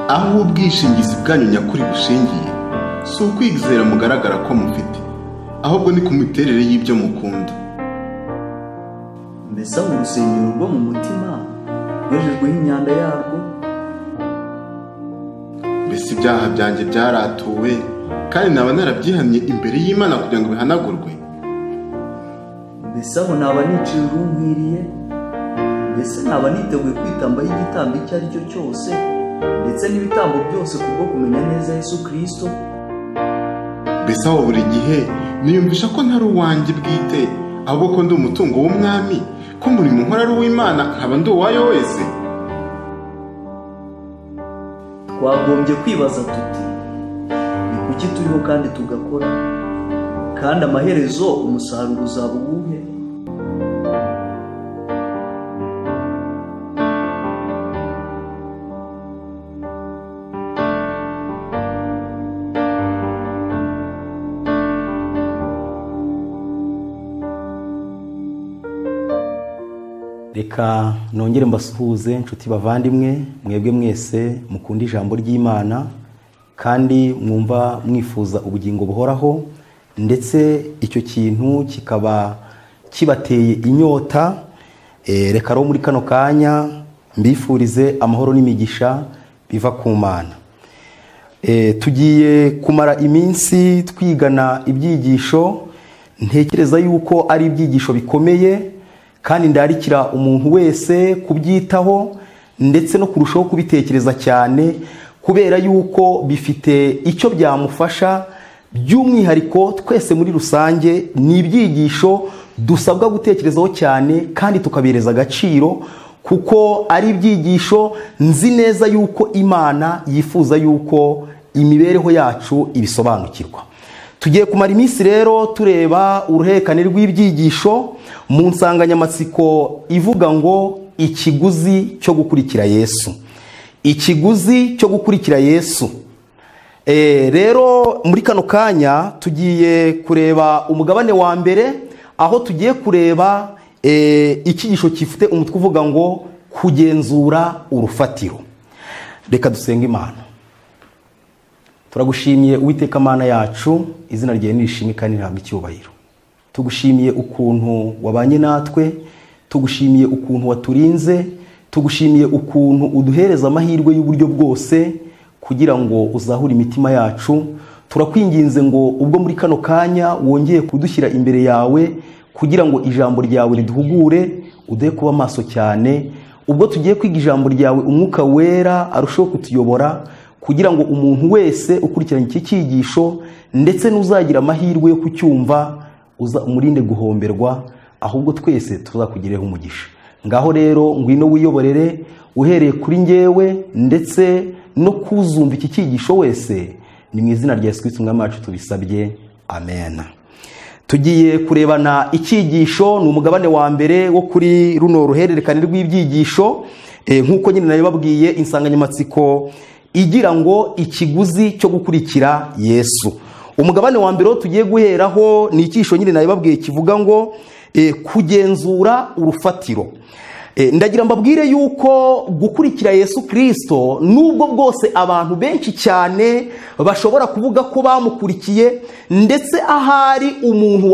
Aho ubwishingizi bwanyu nyakuri bushingiye si ukwizera mugaragara ko mufite, ahubwo ni ku miterere y'ibyo mukunda. Mbese aho urusengero rwo mu mutima rwejejweho imyanda yarwo? Mbese ibyaha byanjye byaratuwe kandi naba narabyihannye imbere y'Imana kugira ngo bihanagurwe? Mbese aho naba niciye urunkwiriye? Mbese naba niteguye kwitambaho igitambo icyo ari cyo cyose, ndetse n'ibitambo byose kubwo kumenya neza Yesu Kristo? Mbese aho buri gihe niyumvisha ko ntari uwanjye bwite, ahubwo ko ndi umutungo w'Umwami, ko umurimo nkora ari uw'Imana nkaba ndi uwayo wese? Twagombye kwibaza tuti: ni kuki turiho kandi tugakora, kandi amaherezo umusaruro uzaba uwuhe? Reka nongere mbasuhuze inshuti bavandimwe, mwebwe mwese mukunda ijambo ry'Imana kandi mwumva mwifuza ubugingo buhoraho, ndetse icyo kintu kikaba kibateye inyota. Reka rero muri kano kanya mbifurize amahoro n'imigisha biva ku Mana. Tugiye kumara iminsi twigana ibyigisho, ntekereza yuko ari ibyigisho bikomeye kandi ndarikira umuntu wese kubyitaho ndetse no kurushaho kubitekereza cyane, kubera yuko bifite icyo byamufasha. By'umwihariko twese muri rusange ni ibyigisho dusabwa gutekerezaho cyane kandi tukabihereza agaciro, kuko ari ibyigisho nzi neza yuko Imana yifuza yuko imibereho yacu ibisobanukirwa. Tugiye kumara iminsi rero tureba uruhererekane rw'ibyigisho mu nsanganyamatsiko ivuga ngo ikiguzi cyo gukurikira Yesu. Ikiguzi cyo gukurikira Yesu. Rero muri kano kanya tugiye kureba umugabane wa mbere, aho tugiye kureba icyigisho gifite umutwe uvuga ngo kugenzura urufatiro. Reka dusenge Imana. Turagushimiye Uwiteka Mana yacu, izina ryawe nirishimwe kandi rihabwe icyubahiro. Tugushimiye ukuntu wabanye natwe, tugushimiye ukuntu waturinze, tugushimiye ukuntu uduhereza amahirwe y'uburyo bwose kugira ngo uzahure imitima yacu. Turakwinginze ngo ubwo muri kano kanya wongeye kudushyira imbere yawe kugira ngo ijambo ryawe riduhugure, uduhe kuba maso cyane. Ubwo tugiye kwiga ijambo ryawe, Umwuka Wera arusheho kutuyobora kugira ngo umuntu wese ukurikiranye iki cyigisho ndetse n'uzagira amahirwe yo kucyumva uza umurinde guhomberwa, ahubwo twese tuzakugireho umugisha. Ngaho rero ngwino wiyoborere uhereye kuri njyewe ndetse no kuzumva iki cyigisho wese, ni mu izina rya Yesu Kristo Umwami wacu tubisabye, amen. Tugiye kurebana icyigisho, ni umugabane wa mbere wo kuri runo ruhererekane rw'ibyigisho. Nk'uko nyine nabibabwiye, insanganyamatsiko igira ngo ikiguzi cyo gukurikira Yesu. Umugabane wa mbere tugiye guheraho ni icyigisho nyine nabibabwiye kivuga ngo kugenzura urufatiro. Ndagira mbabwire yuko gukurikira Yesu Kristo, nubwo bwose abantu benshi cyane bashobora kuvuga ko bamukurikiye, ndetse ahari umuntu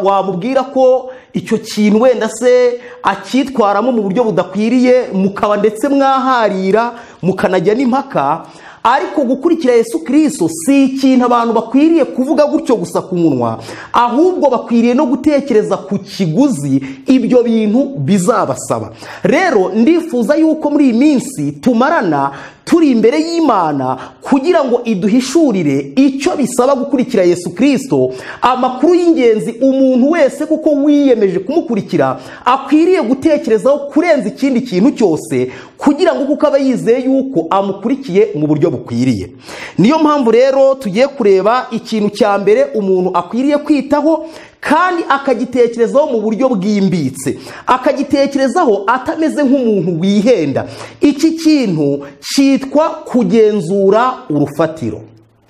wamubwira ko icyo kintu wenda se akitwaramo mu buryo budakwiriye, mukaba ndetse mwaharira mukanajya n'impaka, ariko gukurikira Yesu Kristo si ikintu abantu bakwiriye kuvuga gutyo gusa ku munwa, ahubwo bakwiriye no gutekereza ku kiguzi ibyo bintu bizabasaba. Rero ndifuza yuko muri iyi minsi tumarana turi imbere y'Imana kugira ngo iduhishurire icyo bisaba gukurikira Yesu Kristo, amakuru y'ingenzi umuntu wese kuko wiyemeje kumukurikira akwiriye gutekerezaho kurenza ikindi kintu cyose, kugira ngo kuko aba yizeye yuko amukurikiye mu buryo bukwiriye. Niyo mpamvu rero tugiye kureba ikintu cya mbere umuntu akwiriye kwitaho kandi akagitekerezaho mu buryo bwimbitse, akagitekerezaho atameze nk'umuntu wihenda. Iki kintu cyitwa kugenzura urufatiro.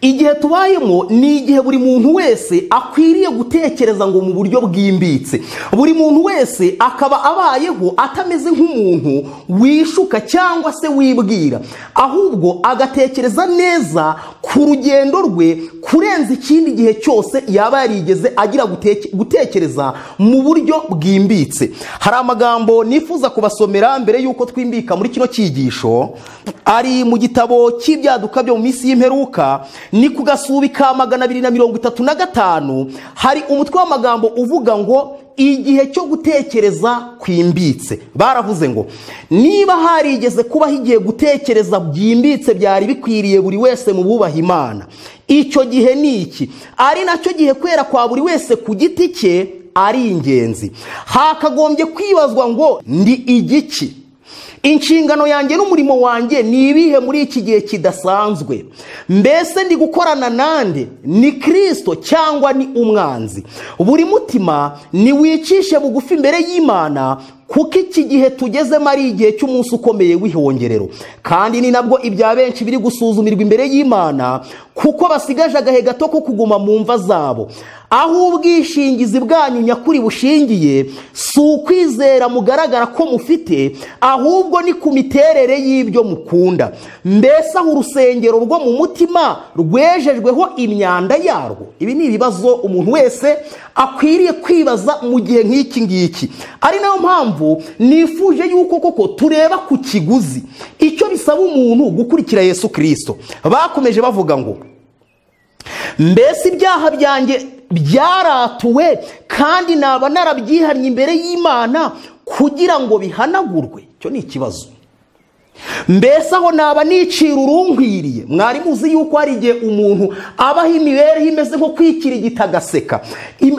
Igihe tubayemo ni igihe buri muntu wese akwiriye gutekereza ngo mu buryo bwimbitse, buri muntu wese akaba abayeho atameze nk'umuntu wishuka cyangwa se wibwira, ahubwo agatekereza neza ku rugendo rwe kurenza ikindi gihe cyose yaba yarigeze agira gutekereza mu buryo bwimbitse. Hari amagambo nifuza kubasomera mbere y'uko twimbika muri kino cyigisho, ari mu gitabo cy'ibyaduka byo mu minsi y'imperuka, ni ku gasubi ka 235. Hari umutwe w'amagambo uvuga ngo igihe cyo gutekereza kwimbitse. Baravuze ngo niba harigeze kubaho igihe gutekereza byimbitse byari bikwiriye buri wese mu bubaha Imana, icyo gihe ni iki, ari nacyo gihe kwera kwa buri wese ku giti cye ari ingenzi. Hakagombye kwibazwa ngo ndi igiki? Inshingano yanjye n'umurimo wanjye ni ibihe muri iki gihe kidasanzwe? Mbese ndi gukorana nande? Ni Kristo cyangwa ni umwanzi? Buri mutima niwicishe bugufi imbere y'Imana, kuko iki gihe tugezemo ari igihe cy'umunsi ukomeye w'ihongerero, kandi ni nabwo ibya benshi biri gusuzumirwa imbere y'Imana, kuko basigaje agahe gato ko kuguma mu mva zabo. Aho ubwishingizi bwanyu nyakuri bushingiye si ukwizera mugaragara ko mufite, ahubwo ni ku miterere y'ibyo mukunda. Mbese aho urusengero rwo mu mutima rwejejweho imyanda yarwo? Ibi ni ibibazo umuntu wese akwiriye kwibaza mu gihe nk'iki ngiki. Ari nayo mpamvu nifuje yuko koko tureba ku kiguzi icyo bisaba umuntu gukurikira Yesu Kristo. Bakomeje bavuga ngo mbese ibyaha byanjye byaratuwe kandi naba narabyihannye imbere y'Imana kugira ngo bihanagurwe? Icyo ni ikibazo. Mbese aho naba nicira urunkwiriye? Mwari muzi yuko hari igihe umuntu abaho imibereho imeze nko kwikira igitagaseka,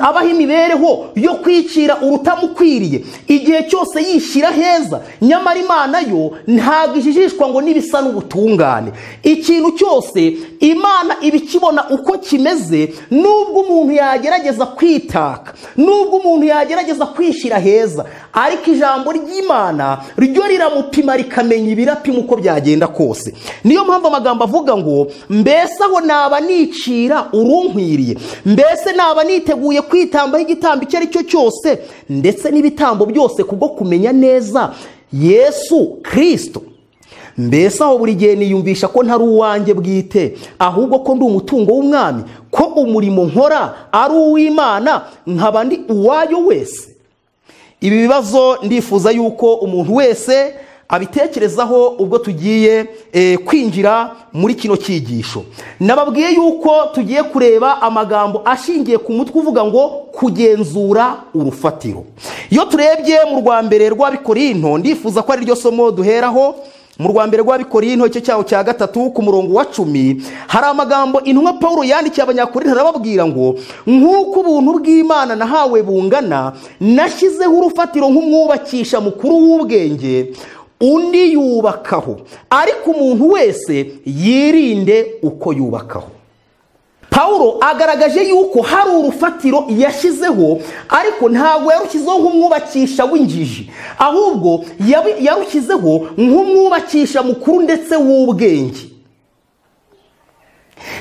abaho imibereho yo kwicira urutamukwiriye, igihe cyose yishyira heza, nyamara Imana yo ntabwo ijijishwa ngo n'ibisa n'ubutungane. Ikintu cyose Imana ibikibona uko kimeze, nubwo umuntu yagerageza kwitaka, nubwo umuntu yagerageza kwishyira heza, ariko ijambo ry'Imana ryo riramupima rikamenya ibirapima uko byagenda kose. Niyo mpamvu amagambo avuga ngo mbese aho naba nicira urunkwiriye, mbese naba niteguye kwitambaho igitambo icyo ari cyo cyose, ndetse n'ibitambo byose kubwo kumenya neza Yesu Kristo. Mbese aho buri gihe niyumvisha ko ntari uwanjye bwite, ahubwo ko ndi umutungo w'umwami, ko umurimo nkora ari uw'Imana, nkaba ndi uwayo wese. Ibi bibazo ndifuza yuko umuntu wese abitekerezaho ubwo tugiye kwinjira muri kino cyigisho. Nababwiye yuko tugiye kureba amagambo ashingiye ku mutwe uvuga ngo kugenzura urufatiro. Iyo turebye mu rwa mbere rw'Abikorinto, ndifuza ko ari ryo somo duheraho. Mu rwa mbere rw'Abikorinto icyo cyaho cya 3 ku murongo wa 10, hari amagambo intumwa Paulo yandikiye Abanyakorinto arababwira ngo nk'uko ubuntu bw'Imana nahawe bungana, nashyizeho urufatiro nk'umwubakisha mukuru w'ubwenge, undi yubakaho, ariko umuntu wese yirinde uko yubakaho. Paulo agaragaje yuko hari urufatiro yashyizeho, ariko ntabwo yarushyizeho nk'umwubakisha w'injiji, ahubwo yarushyizeho nk'umwubakisha mukuru ndetse w'ubwenge.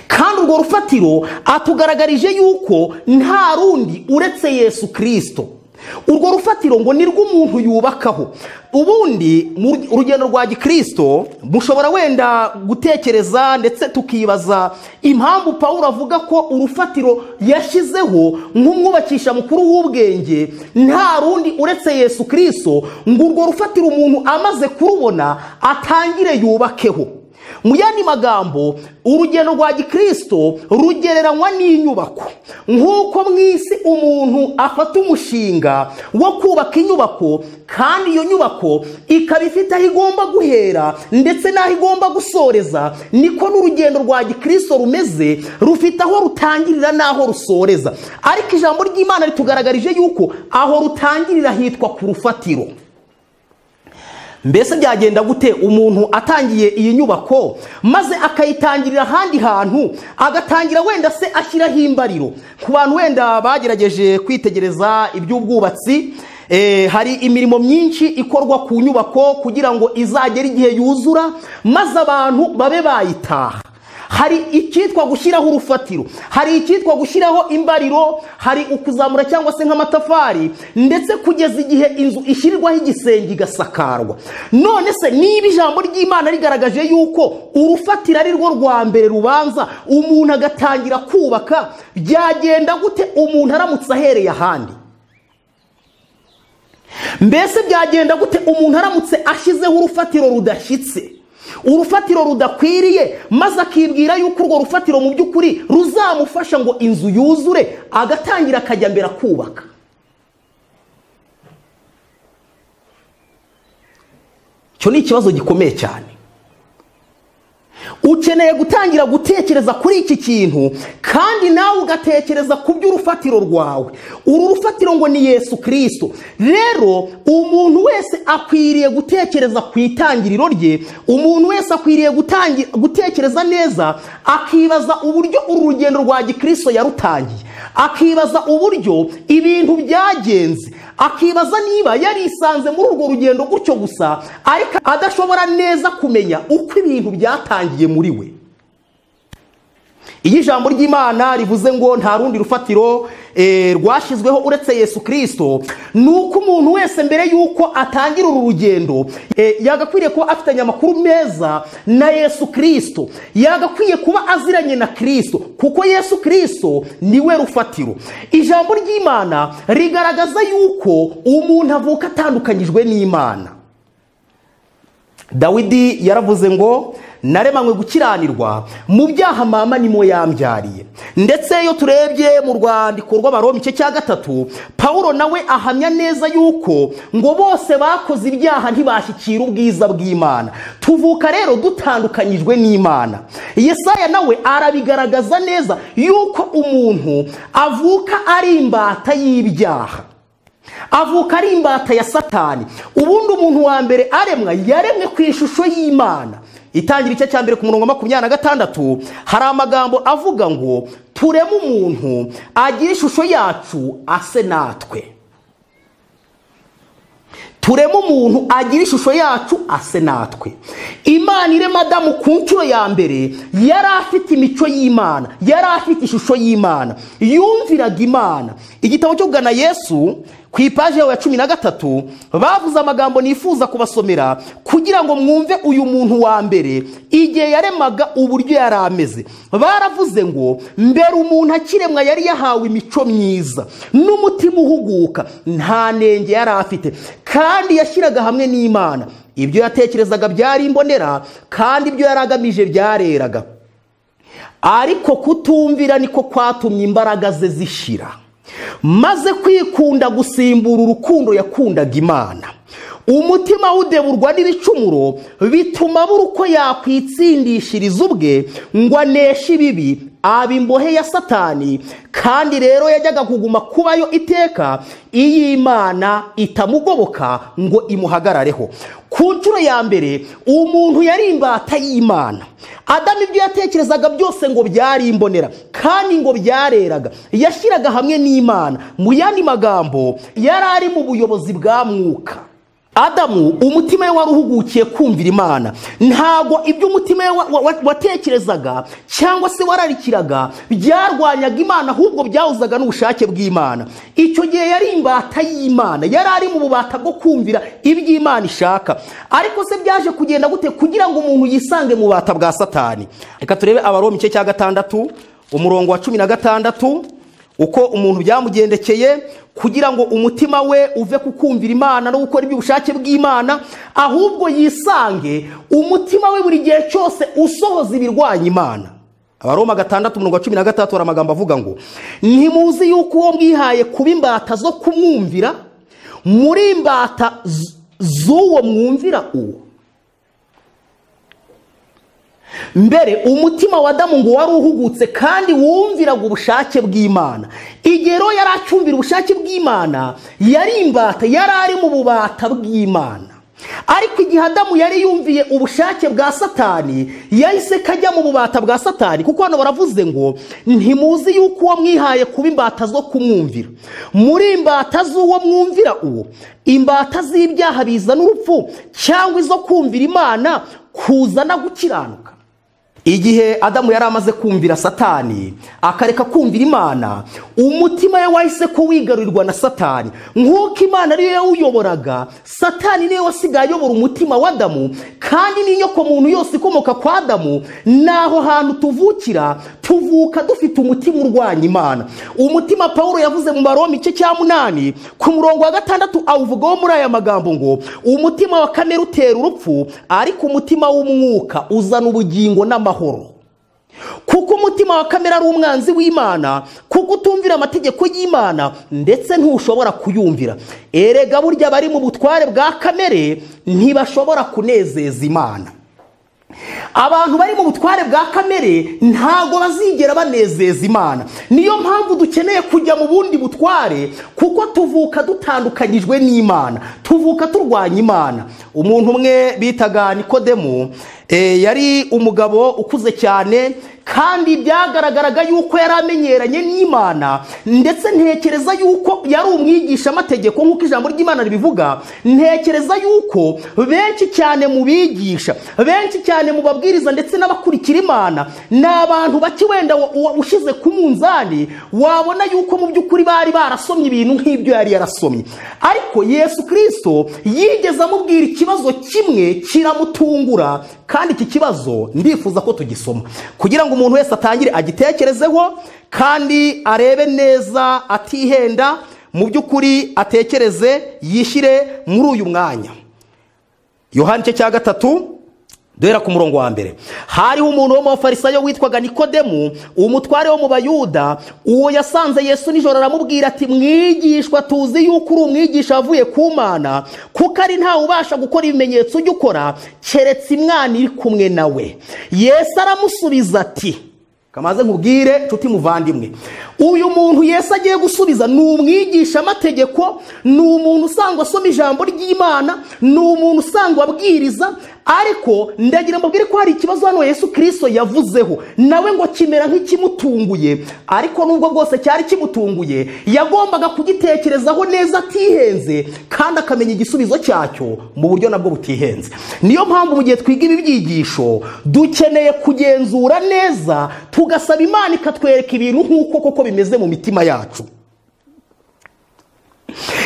Kandi urwo rufatiro atugaragarije yuko nta rundi uretse Yesu Kristo. Urwo rufatiro ngo ni rw'umuntu yubakaho. Ubundi mu rugendo rwa Gikristo mushobora wenda gutekereza ndetse tukibaza impamvu Paulo avuga ko urufatiro yashyizeho nk'umwubakisha mukuru w'ubwenge nta rundi uretse Yesu Kristo, ngo urwo rufatiro umuntu amaze kurubona atangire yubakeho. Mu yandi magambo, urugendo rwa Gikristo rugereranywa n'inyubako. Nk'uko mu isi umuntu afata umushinga wo kubaka inyubako, kandi iyo nyubako ikaba ifite aho igomba guhera ndetse n'aho igomba gusoreza, niko n'urugendo rwa Gikristo rumeze, rufite aho rutangirira n'aho rusoreza. Ariko ijambo ry'Imana ritugaragarije yuko aho rutangirira hitwa ku rufatiro. Mbese byagenda gute umuntu atangiye iyi nyubako maze akayitangirira ahandi hantu, agatangira wenda se ashyiraho imbariro? Ku bantu wenda bagerageje kwitegereza iby'ubwubatsi, hari imirimo myinshi ikorwa ku nyubako kugira ngo izagere igihe yuzura maze abantu babe bayitaha. Hari icyitwa gushyiraho urufatiro, hari icyitwa gushyiraho imbariro, hari ukuzamura cyangwa se nk'amatafari, ndetse kugeza igihe inzu ishyirirwaho igisenge igasakarwa. None se niba ijambo ry'Imana rigaragaje yuko urufatiro ari rwo rwa mbere rubanza umuntu agatangira kubaka, byagenda gute umuntu aramutse ahereye ahandi? Mbese byagenda gute umuntu aramutse ashyizeho urufatiro rudashyitse, urufatiro rudakwiriye, maze akibwira yuko urwo rufatiro mu by'ukuri ruzamufasha ngo inzu yuzure, agatangira akajya mbere akubaka? Icyo ni ikibazo gikomeye cyane. Ukeneye gutangira gutekereza kuri iki kintu, kandi nawe ugatekereza ku by'urufatiro rwawe. Uru rufatiro ngo ni Yesu Kristo. Rero umuntu wese akwiriye gutekereza ku itangiriro rye, umuntu wese akwiriye gutekereza neza, akibaza uburyo uru rugendo rwa Gikristo yarutangiye, akibaza uburyo ibintu byagenze, akibaza niba yarisanze muri urwo rugendo gutyo gusa, ariko adashobora neza kumenya uko ibintu byatangiye muri we. Iyo ijambo ry'Imana rivuze ngo nta rundi rufatiro rwashyizweho uretse Yesu Kristo, nuko umuntu wese mbere yuko atangira uru rugendo yagakwiriye kuba afitanye amakuru meza na Yesu Kristo, yagakwiye kuba aziranye na Kristo, kuko Yesu Kristo niwe rufatiro. Ijambo ry'Imana rigaragaza yuko umuntu avuka atandukanyijwe n'Imana. Dawidi yaravuze ngo naremanywe gukiranirwa, mu byaha mama nimo yambyariye. Ndetse iyo turebye mu rwandiko rw'Abaroma igice cya 3, Paulo nawe ahamya neza yuko ngo bose bakoze ibyaha ntibashyikira ubwiza bw'Imana. Tuvuka rero dutandukanyijwe n'Imana. Yesaya nawe arabigaragaza neza yuko umuntu avuka ari imbata y'ibyaha, avuka ari imbata ya Satani. Ubundi umuntu wa mbere aremwa yaremwe ku ishusho y'Imana. Itangira igice cya 1 ku murongo 26 hari amagambo avuga ngo tureme umuntu agira ishusho yacu ase natwe. Tureme umuntu agira ishusho yacu ase natwe. Imana irema Adamu ku nshuro ya mbere yari afite imico y'Imana, yari afite ishusho y'Imana, yumviraga Imana. Igitabo cyo kugana Yesu ku ipaje ya 13 bavuze amagambo nifuza kubasomera kugira ngo mwumve uyu muntu wa mbere igihe yaremaga uburyo yari ameze. Baravuze ngo mbere umuntu akiremwa yari yahawe imico myiza n'umutima uhuguka, nta nenge yari afite, kandi yashyiraga hamwe n'Imana. Ibyo yatekerezaga byari imbonera, kandi ibyo yaragamije byareraga. Ariko kutumvira niko kwatumye imbaraga ze zishira, maze kwikunda gusimbura urukundo yakundaga Imana. Umutima udeburwa n'ibicumuro bituma abura uko yakwitsindishiriza ubwe ngo aneshe ibibi, aba imbohe ya Satani. Kandi rero yajyaga kuguma kubayo iteka iyo Imana itamugoboka ngo imuhagarareho. Ku nshuro ya mbere umuntu yari imbata y'Imana. Adamu ibyo yatekerezaga byose ngo byari imbonera, kandi ngo byareraga, yashyiraga hamwe n'Imana. Mu yandi magambo yari ari mu buyobozi bwa Mwuka. Adamu umutima we waruhugukiye kumvira Imana. Ntago ibyo umutima we watekerezaga cyangwa se wararikiraga byarwanyaga Imana, ahubwo byahuzaga n'ubushake bw'Imana. Icyo gihe yari imbata y'Imana, yari ari mu bubata bwo kumvira iby'Imana ishaka. Ariko se byaje kugenda gute kugira ngo umuntu yisange mu bubata bwa Satani? Reka turebe Abaroma igice cya 6 umurongo wa 16 uko umuntu byamugendekeye kugira ngo umutima we uve kukumvira Imana no gukora iby'ubushake bw'Imana, ahubwo yisange umutima we buri gihe cyose usohoza ibirwanya Imana. Abaroma 6 umurongo wa 13 hari amagambo avuga ngo ntimuzi yuko uwo mwihaye kuba imbata zo kumwumvira, muri imbata z'uwo mwumvira uwo. Mbere umutima wa Adamu ngo wari uhugutse kandi wumviraga ubushake bw'Imana. Igihe rero yari acyumvira ubushake bw'Imana, yari imbata, yari ari mu bubata bw'Imana. Ariko igihe Adamu yari yumviye ubushake bwa Satani, yahise kajya mu bubata bwa Satani, kuko hano baravuze ngo ntimuzi yuko uwo mwihaye kuba imbata zo kumwumvira, muri imbata z'uwo mwumvira uwo, imbata z'ibyaha bizana urupfu, cyangwa izo kumvira Imana kuzana gukiranuka. Igihe Adamu yari amaze kumvira Satani akareka kumvira Imana, umutima we wahise ko wigarurirwa na Satani. Nk'uko Imana ariyo yawuyoboraga, Satani niwe wasigaye ayobora umutima wa Adamu, kandi n'inyoko muntu yose ikomoka kwa Adamu, naho hantu tuvukira, tuvuka dufite umutima urwanya Imana. Umutima Paulo yavuze mu Baroma igice cya 8 ku murongo wa 6 awuvugaho muri aya magambo ngo umutima wa kamere utera urupfu, ariko umutima w'umwuka uzana ubugingo n'amahoro. Kuko umutima wa kamere ari umwanzi w'Imana, kuko utumvira amategeko y'Imana ndetse ntushobora kuyumvira. Erega burya bari mu butware bwa kamere ntibashobora kunezeza Imana. Abantu bari mu butware bwa kamere ntago bazigera banezeza Imana. Niyo mpamvu dukeneye kujya mu bundi butware, kuko tuvuka dutandukanyijwe n'Imana, tuvuka turwanya Imana. Umuntu umwe bitaga Nikodemu, yari umugabo ukuze cyane, kandi byagaragaraga yuko yari amenyeranye n'Imana, ndetse ntekereza yuko yari umwigisha amategeko nk'uko ijambo ry'Imana ribivuga. Ntekereza yuko benshi cyane mu bigisha, benshi cyane mu babwiriza ndetse n'abakurikira Imana, ni abantu bake wenda ushize ku munzani wabona yuko mu by'ukuri bari barasomye ibintu nk'ibyo yari yarasomye. Ariko Yesu Kristo yigeze amubwira ikibazo kimwe kiramutungura, kandi iki kibazo ndifuza ko tugisoma kugira ngo umuntu wese atangire agitekerezeho kandi arebe neza atihenda, mu by'ukuri atekereze yishyire muri uyu mwanya. Yohana igice cya 3 duhera ku murongo wa 1. Hariho umuntu wo mu Bafarisayo witwaga Nikodemu, umutware wo mu Bayuda. Uwo yasanze Yesu nijoro aramubwira ati mwigishwa, tuzi yuko uri umwigisha wavuye ku Mana, kuko ari ntawe ubasha gukora ibimenyetso ujya ukora keretse Imana iri kumwe nawe. Yesu aramusubiza ati, kamaze nkubwire nshuti muvandimwe, uyu muntu Yesu agiye gusubiza ni umwigisha amategeko, ni umuntu usangwa asoma ijambo ry'Imana, ni umuntu usangwa abwiriza, ariko ndagira mbabwire ko hari ikibazo hano Yesu Kristo yavuzeho nawe ngo kimera nk'ikimutunguye. Ariko nubwo bwose cyari kimutunguye, yagombaga kugitekerezaho neza atihenze, kandi akamenya igisubizo cyacyo mu buryo nabwo butihenze. Niyo mpamvu mu gihe twiga ibi byigisho dukeneye kugenzura neza, tugasaba Imana ikatwereka ibintu nk'uko koko bimeze mu mitima yacu.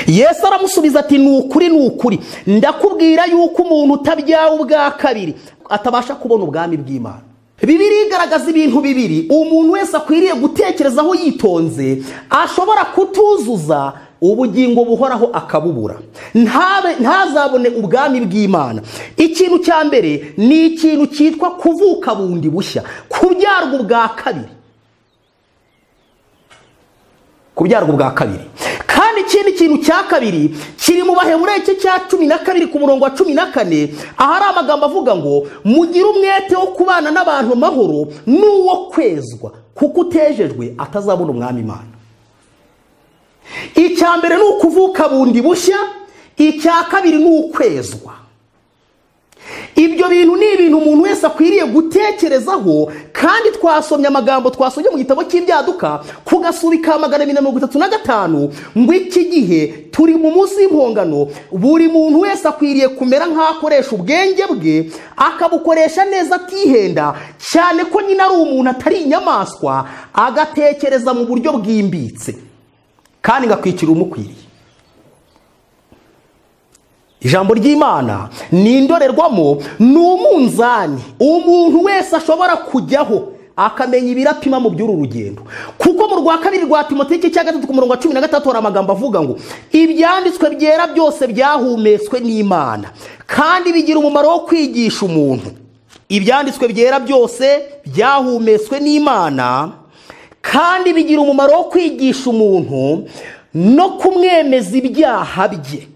Yesu aramusubiza ati ni ukuri ni ukuri ndakubwira yuko umuntu utabyawe ubwa kabiri atabasha kubona ubwami bw'Imana. Bibiliya igaragaza ibintu bibiri umuntu wese akwiriye gutekerezaho yitonze, ashobora kutuzuza ubugingo buhoraho akabubura, ntazabone ubwami bw'Imana. Ikintu cya mbere ni ikintu cyitwa kuvuka bundi bushya, kubyarwa ubwa kabiri. Kubyarwa ubwa kabiri. Kandi ikindi kintu cya kabiri kiri mu Baheburayo igice cya 12 ku murongo wa 14, ahari amagambo avuga ngo mugire umwete wo kubana n'abantu amahoro n'uwo kwezwa, kuko utejejwe atazabona umwami Imana. Icya mbere ni ukuvuka bundi bushya, icya kabiri ni ukwezwa. Ibyo bintu ni ibintu umuntu wese akwiriye gutekerezaho, kandi twasomye amagambo twasomye mu gitabo cy'Ibyaduka ku gasubika 235 ngo iki gihe turi mu munsi w'impongano, buri muntu wese akwiriye kumera nk'akoresha ubwenge bwe akabukoresha neza atihenda, cyane ko nyine ari umuntu atari inyamaswa, agatekereza mu buryo bwimbitse kandi ngakwikira umukwiriye. Ijambo ry'Imana ni indorerwamo, ni umunzani umuntu wese ashobora kujyaho akamenya ibirapima mu by'uru rugendo. Kuko mu rwa kabiri rwa Timoteyo igice cya 3 ku murongo wa 13 hari amagambo avuga ngo ibyanditswe byera byose byahumetswe n'Imana kandi bigira umumaro wo kwigisha umuntu. Ibyanditswe byera byose byahumetswe n'Imana kandi bigira umumaro wo kwigisha umuntu no kumwemeza ibyaha bye,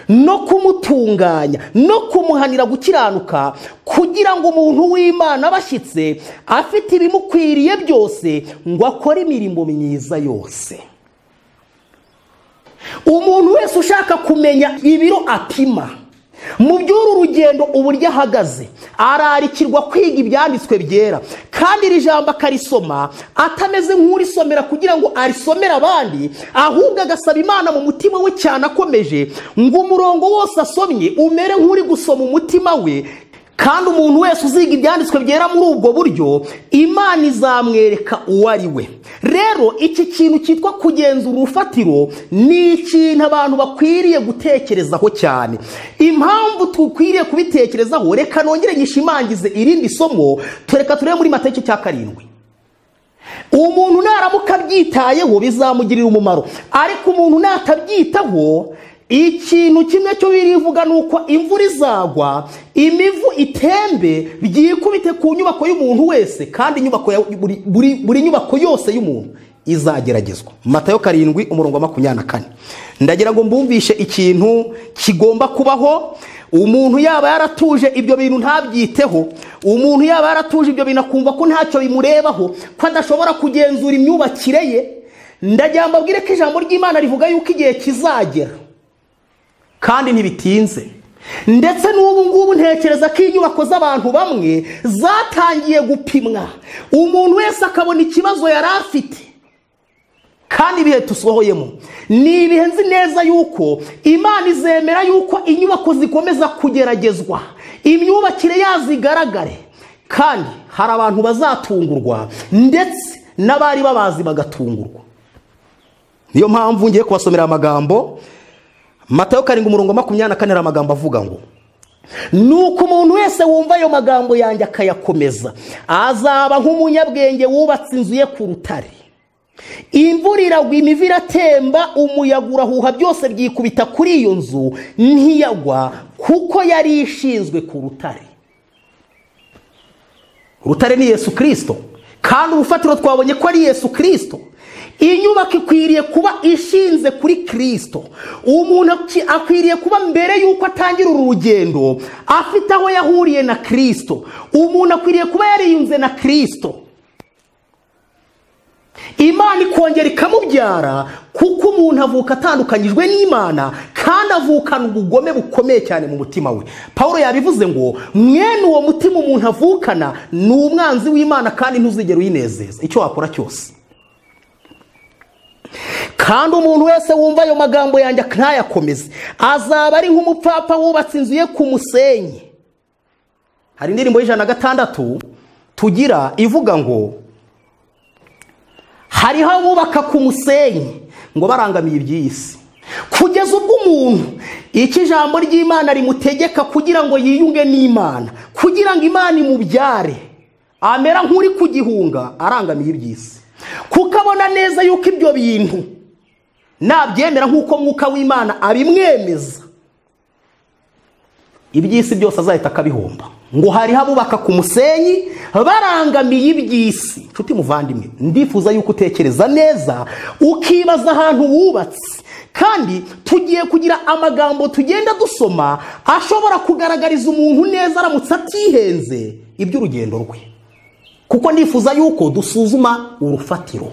no kumutunganya, no kumuhanira gukiranuka, kugira ngo umuntu w'Imana abashyitse afite ibimukwiriye byose ngo akore imirimo myiza yose. Umuntu wese ushaka kumenya ibiro apima mu by'uru rugendo uburyo ahagaze, ararikirwa kwiga ibyanditswe byera, kandi iri jambo akarisoma atameze nk'urisomera kugira ngo arisomere abandi, ahubwo agasaba Imana mu mutima we cyane akomeje ngo umurongo wose asomye umere nk'uri gusoma umutima we, Kandi umuntu wese uziga ibyanditswe byera muri ubwo buryo, Imana izamwereka uwo ari we. Rero iki kintu cyitwa kugenzura urufatiro ni ikintu abantu bakwiriye gutekerezaho cyane. Impamvu tukwiriye kubitekerezaho, reka nongere nyishimangize irindi somo, tureka turebe muri Matayo cya 7. Umuntu naramuka abyitayeho bizamugirira umumaro, ariko umuntu natabyitaho, ikintu kimwe cyo birivuga nuko imvura izagwa, imivu itembe, byikubite ku nyubako y'umuntu wese, kandi inyubako ya buri nyubako yose y'umuntu izageragezwa. Matayo 7 umurongo wa 24. Ndagira ngo mbumvishe ikintu kigomba kubaho. Umuntu yaba yaratuje ibyo bintu ntabyiteho, umuntu yaba yaratuje ibyo bintu akumva ko ntacyo bimurebaho, ko adashobora kugenzura imyubakire ye, ndagira mbabwire ko ijambo ry'Imana rivuga yuko igihe kizagera kandi ntibitinze. Ndetse n'ubu ngubu ntekereza ko inyubako z'abantu bamwe zatangiye gupimwa, umuntu wese akabona ikibazo yari afite. Kandi ibihe tusohoyemo ni ibihe nzi neza yuko Imana izemera yuko inyubako zikomeza kugeragezwa, imyubakire yazigaragare, kandi hari abantu bazatungurwa ndetse n'abari babazi bagatungurwa. Niyo mpamvu ngiye kubasomera amagambo Matayo 7 umurongo 24, amagambo avuga ngo: nuko umuntu wese wumva ayo magambo yanjye akayakomeza azaba nk'umunyabwenge wubatse inzu ye ku rutare. Imvura iragwa, imivu iratemba, umuyaga urahuha, byose byikubita kuri iyo nzu ntiyagwa, kuko yari ishinzwe ku rutare. Urutare ni Yesu Kristo, kandi urufatiro twabonye ko ari Yesu Kristo. Inyubako ikwiriye kuba ishinze kuri Kristo. Umuntu akwiriye kuba mbere yuko atangira uru rugendo afite aho yahuriye na Kristo. Umuntu akwiriye kuba yariyunze na Kristo, Imana ikongera ikamubyara, kuko umuntu avuka atandukanyijwe n'Imana, kandi avukana ubugome bukomeye cyane mu mutima we. Paulo yabivuze ngo mwene uwo mutima umuntu avukana ni umwanzi w'Imana, kandi ntuzigera uyinezeza icyo wakora cyose. Kandi umuntu wese wumva ayo magambo yanjye ntayakomeze azaba ari nk'umupfapfa wubatse inzu ye ku musenyi. Hari indirimbo y'106 tugira ivuga ngo hariho abubaka ku musenyi ngo barangamiye iby'isi, kugeza ubwo umuntu iki ijambo ry'Imana rimutegeka kugira ngo yiyunge n'Imana, kugira ngo Imana imubyare, amera nk'uri kugihunga arangamiye iby'isi, kuko abona neza yuko ibyo bintu nabyemera nk'uko Mwuka w'Imana abimwemeza, iby'isi byose azahita akabihomba. Ngo hariho abubaka ku musenyi barangamiye iby'isi. Nshuti muvandimwe, ndifuza yuko utekereza neza ukibaza ahantu wubatse. Kandi tugiye kugira amagambo tugenda dusoma ashobora kugaragariza umuntu neza aramutse atihenze iby'urugendo rwe, kuko ndifuza yuko dusuzuma urufatiro.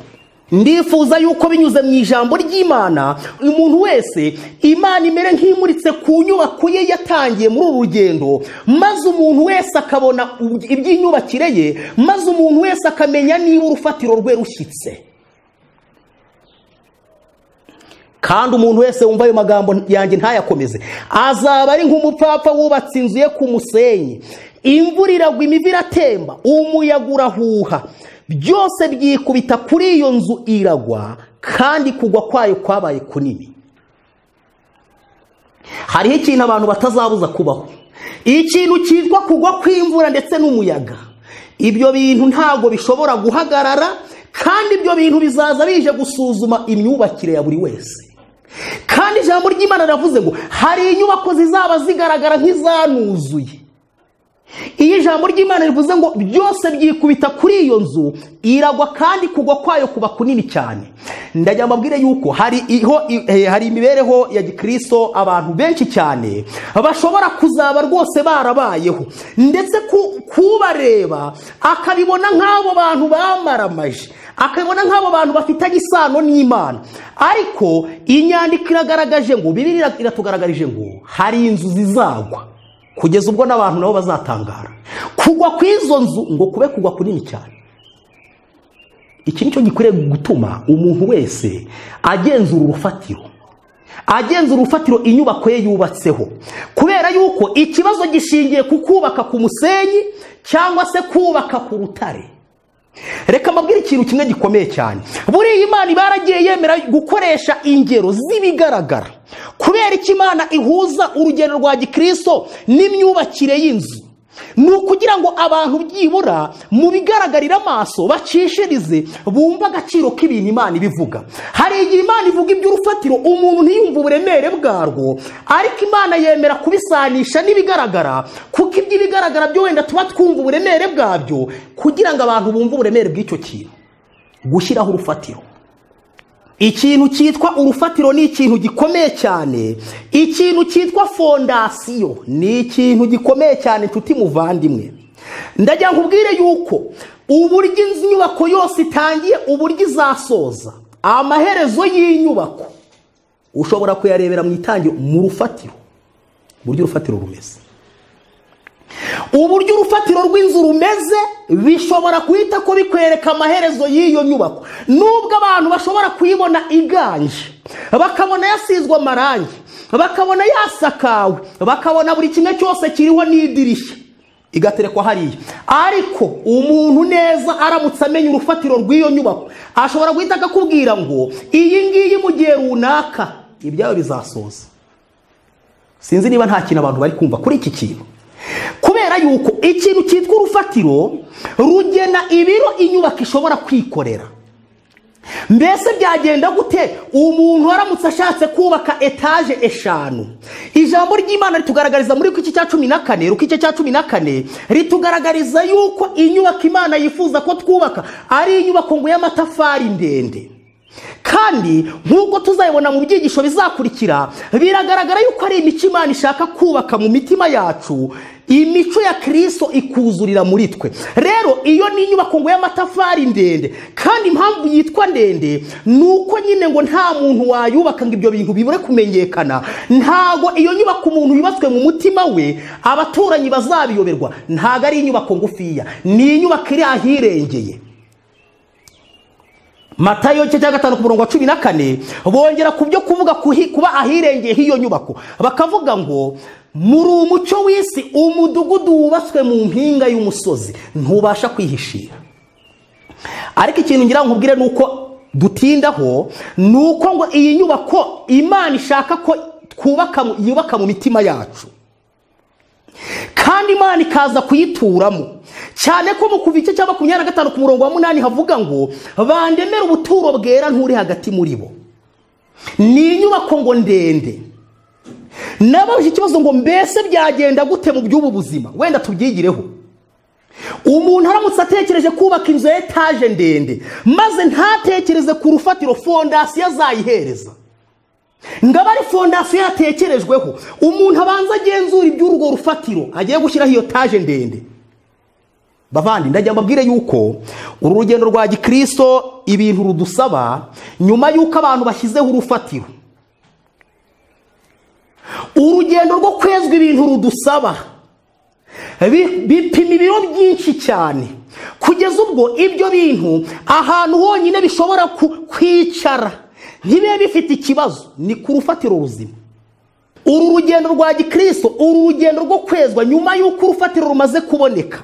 Ndifuza yuko binyuze mu ijambo ry'Imana umuntu wese Imana imere nk'imuritse ku nyubako ye yatangiye muri uru rugendo, maze umuntu wese akabona iby'inyubakire ye, maze umuntu wese akamenya niba urufatiro rwe rushyitse. Kandi umuntu wese wumva ayo magambo yanjye ntayakomeze azaba ari nk'umupfapfa wubatse inzu ye ku musenyi. Imvura iragwa, imivu iratemba, umuyaga urahuha, byose byikubita kuri iyo nzu iragwa, kandi kugwa kwayo kwabaye kunini. Hariho ikintu abantu batazabuza kubaho, ikintu cyitwa kugwa kw'imvura ndetse n'umuyaga. Ibyo bintu ntabwo bishobora guhagarara, kandi ibyo bintu bizaza bije gusuzuma imyubakire ya buri wese. Kandi ijambo ry'Imana riravuze ngo hari inyubako zizaba zigaragara nk'izanuzuye. Iyo ijambo ry'Imana rivuze ngo byose byikubita kuri iyo nzu iragwa, kandi kugwa kwayo kuba kunini cyane. Ndagira mbabwire yuko hari imibereho ya Gikristo abantu benshi cyane bashobora kuzaba rwose barabayeho, ndetse kubareba akabibona nk'abo bantu bamaramaje, akabibona nk'abo bantu bafitanye isano n'Imana. Ariko inyandiko iragaragaje ngo, Bibiliya iratugaragarije ngo hari inzu zizagwa kugeza ubwo n'abantu nabo bazatangara. Kugwa kw'izo nzu ngo kube kugwa kunini cyane. Iki nicyo gikwiriye gutuma umuntu wese agenzura urufatiro. Agenzura urufatiro inyubako ye yubatseho, kubera yuko ikibazo gishingiye ku kubaka ku musenyi cyangwa se kubaka ku rutare. Reka mbabwire ikintu kimwe gikomeye cyane. Buriya Imana ibaragiye yemera gukoresha ingero z'ibigaragara. Kubera iki Imana ihuza urugendo rwa gikristo n'imyubakire y'inzu? Ni ukugira ngo abantu byibura mu bigaragarira amaso bacishirize bumva agaciro k'ibintu Imana ibivuga. Hari igihe Imana ivuga iby'urufatiro umuntu ntiyumve uburemere bwarwo, ariko Imana yemera kubisanisha n'ibigaragara, kuko iby'ibigaragara byo wenda tuba twumva uburemere bwabyo, kugira ngo abantu bumve uburemere bw'icyo kintu. Gushyiraho urufatiro, ikintu cyitwa urufatiro ni ikintu gikomeye cyane. Ikintu cyitwa fondasiyo ni ikintu gikomeye cyane, nshuti muvandimwe. Ndagira nkubwire yuko uburyo inyubako yose itangiye, uburyo izasoza, amaherezo y'inyubako ushobora kuyarebera mu itangiriro, mu rufatiro, uburyo urufatiro rumeze. Uburyo urufatiro rw'inzu rumeze bishobora guhita ko bikwereka amaherezo y'iyo nyubako. Nubwo abantu bashobora kuyibona iganje, bakabona yasizwe amarangi, bakabona yasakawe, bakabona buri kimwe cyose kiriho n'idirishya, igaterekwa hariya, ariko umuntu neza aramutse amenya urufatiro rw'iyo nyubako ashobora guhita akakubwira ngo iyi ngiyi mu gihe runaka ibyawe bizasoza. Sinzi niba nta kintu abantu bari kumva kuri iki kintu. Kubera yuko ikintu cyitwa urufatiro rugena ibiro inyubako ishobora kwikorera. Mbese byagenda gute umuntu aramutse ashatse kubaka etaje 5? Ijambo ry'Imana ritugaragariza muri iki cya 14, ruko iki cya 14 ritugaragariza yuko inyubako Imana yifuza ko twubaka ari inyubako ngo y'amatafari ndende. Kandi nk'uko tuzayibona mu byigisho bizakurikira, biragaragara yuko ari imico Imana ishaka kubaka mu mitima yacu, imico ya Kristo ikuzurira muri twe. Rero iyo ni inyubako ngo y'amatafari ndende, kandi impamvu yitwa ndende nuko nyine ngo nta muntu wayubaka ngo ibyo bintu bibure kumenyekana. Ntago iyo nyubako umuntu yubatswe mu mutima we abaturanyi bazabiyoberwa. Ntago ari inyubako ngufiya, ni inyubako iri ahirengeye. Matayo 5 ku murongo wa 14 bongera kubyo kuvuga kuba ahirengeye hiyo nyubako, bakavuga ngo muri umucyo w'isi, umudugudu wubatswe mu mpinga y'umusozi ntubasha kwihishira. Ariko ikintu ngira nkubwire nuko dutindaho nuko ngo iyi nyubako Imana ishaka ko twubaka, yubaka mu mitima yacu, kandi Imana ikaza kuyituramo. Cyane ko mu kuva igice cya 25 ku murongo wa 8 havuga ngo bandemera ubuturo bwera nturi hagati muri bo. Ni inyubako ngo ndende. Nababije ikibazo ngo mbese byagenda gute mu by'ubu buzima? Wenda tubyigireho. Umuntu aramutse atekereje kubaka inzu ya etaje ndende, maze ntatekereze ku rufatiro fondasiyo azayihereza, ngaba ari fondasiyo yatekerejweho, umuntu abanza agenzura iby'urwo rufatiro agiye gushyiraho iyo etaje ndende. Bavandi, ndajya mbabwire yuko uru rugendo rwa gikristo ibintu rudusaba, nyuma yuko abantu bashyizeho urufatiro, urugendo rwo kwezwa ibintu rudusaba bipima ibiro byinshi cyane, kugeza ubwo ibyo bintu ahantu honyine bishobora kwicara ntibe bifite ikibazo ni ku rufatiro ruzima. Uru rugendo rwa gikristo, uru rugendo rwo kwezwa, nyuma yuko urufatiro rumaze kuboneka,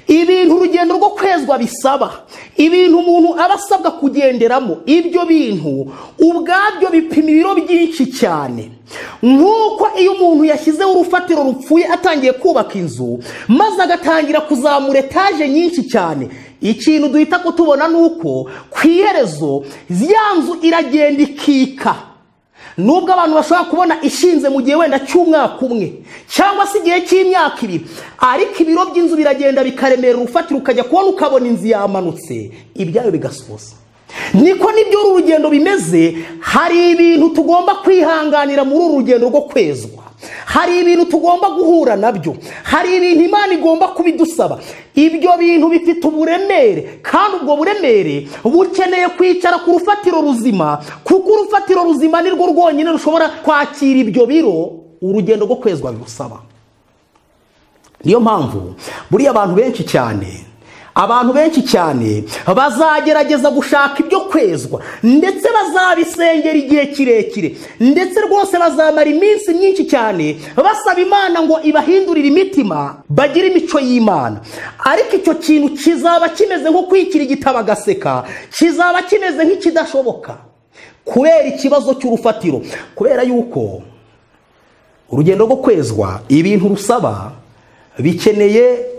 ibintu urugendo rwo kwezwa bisaba, ibintu umuntu aba asabwa kugenderamo, ibyo bintu ubwabyo bipima ibiro byinshi cyane. Nk'uko iyo umuntu yashyizeho urufatiro rupfuye atangiye kubaka inzu, maze agatangira kuzamura etaje nyinshi cyane, ikintu duhita kutubona nuko ku iherezo ya nzu iragenda ikika. Nubwo abantu bashobora kubona ishinze mu gihe wenda cy'umwaka umwe cyangwa se igihe cy'imyaka 2, ariko ibiro by'inzu biragenda bikaremera urufatiro, ukajya kubona ukabona inzu yamanutse, ibyayo bigasoza. Niko nibyo uru rugendo bimeze. Hari ibintu tugomba kwihanganira muri uru rugendo rwo kwezwa, hari ibintu tugomba guhura nabyo, hari ibintu Imana igomba kubidusaba. Ibyo bintu bifite uburemere, kandi ubwo buremere bukeneye kwicara ku rufatiro ruzima, kuko urufatiro ruzima nirwo rwonyine rushobora kwakira ibyo biro urugendo rwo kwezwa birusaba. Niyo mpamvu buriya abantu benshi cyane, Abantu benshi cyane bazagerageza gushaka ibyo kwezwa, ndetse bazabisengera igihe kirekire, ndetse rwose bazamara iminsi myinshi cyane basaba Imana ngo ibahindurire imitima bagire imico y'Imana. Ariko icyo kintu kizaba kimeze nko kwikira igitabo agaseka, kizaba kimeze nk'ikidashoboka kubera ikibazo cy'urufatiro. Kubera yuko urugendo rwo kwezwa ibintu rusaba bikeneye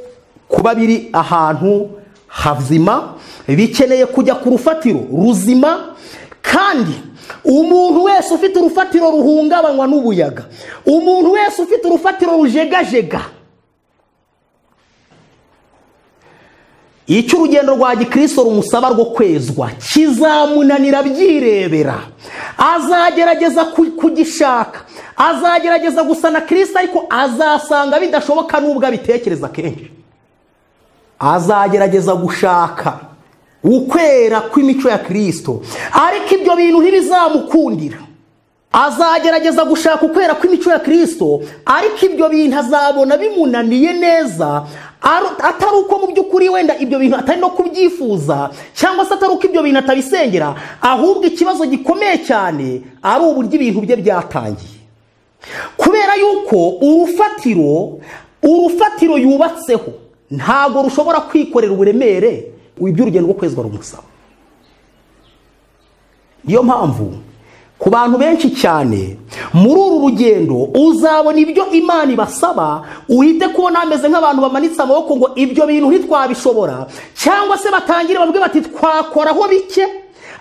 kuba biri ahantu hazima, bikeneye kujya ku rufatiro ruzima. Kandi umuntu wese ufite urufatiro ruhungabanywa n'ubuyaga, umuntu wese ufite urufatiro rujegajega, icyo urugendo rwa gikristo rumusaba rwo kwezwa kizamunanira byirebera. Azagerageza kugishaka, azagerageza gusa na Kristo, ariko azasanga bidashoboka nubwo abitekereza kenshi. Azagerageza gushaka ukwera kw'imico ya Kristo, ariko ibyo bintu ntibizamukundira. Azagerageza gushaka ukwera kw'imico ya Kristo, ariko ibyo bintu azabona bimunaniye neza, atari uko mu by'ukuri wenda ibyo bintu atari no kubyifuza, cyangwa se atari uko ibyo bintu atabisengera, ahubwo ikibazo gikomeye cyane ari uburyo ibintu bye byatangiye. Kubera yuko urufatiro yubatseho ntago rushobora kwikorera uburemere iby'urugendo rwo kwezwa rumusaba. Niyo mpamvu ku bantu benshi cyane muri uru rugendo uzabona ibyo Imana ibasaba, uhite kubona ameze nk'abantu bamanitse amaboko ngo ibyo bintu ntitwabishobora, cyangwa se batangire bavuge bati twakoraho bike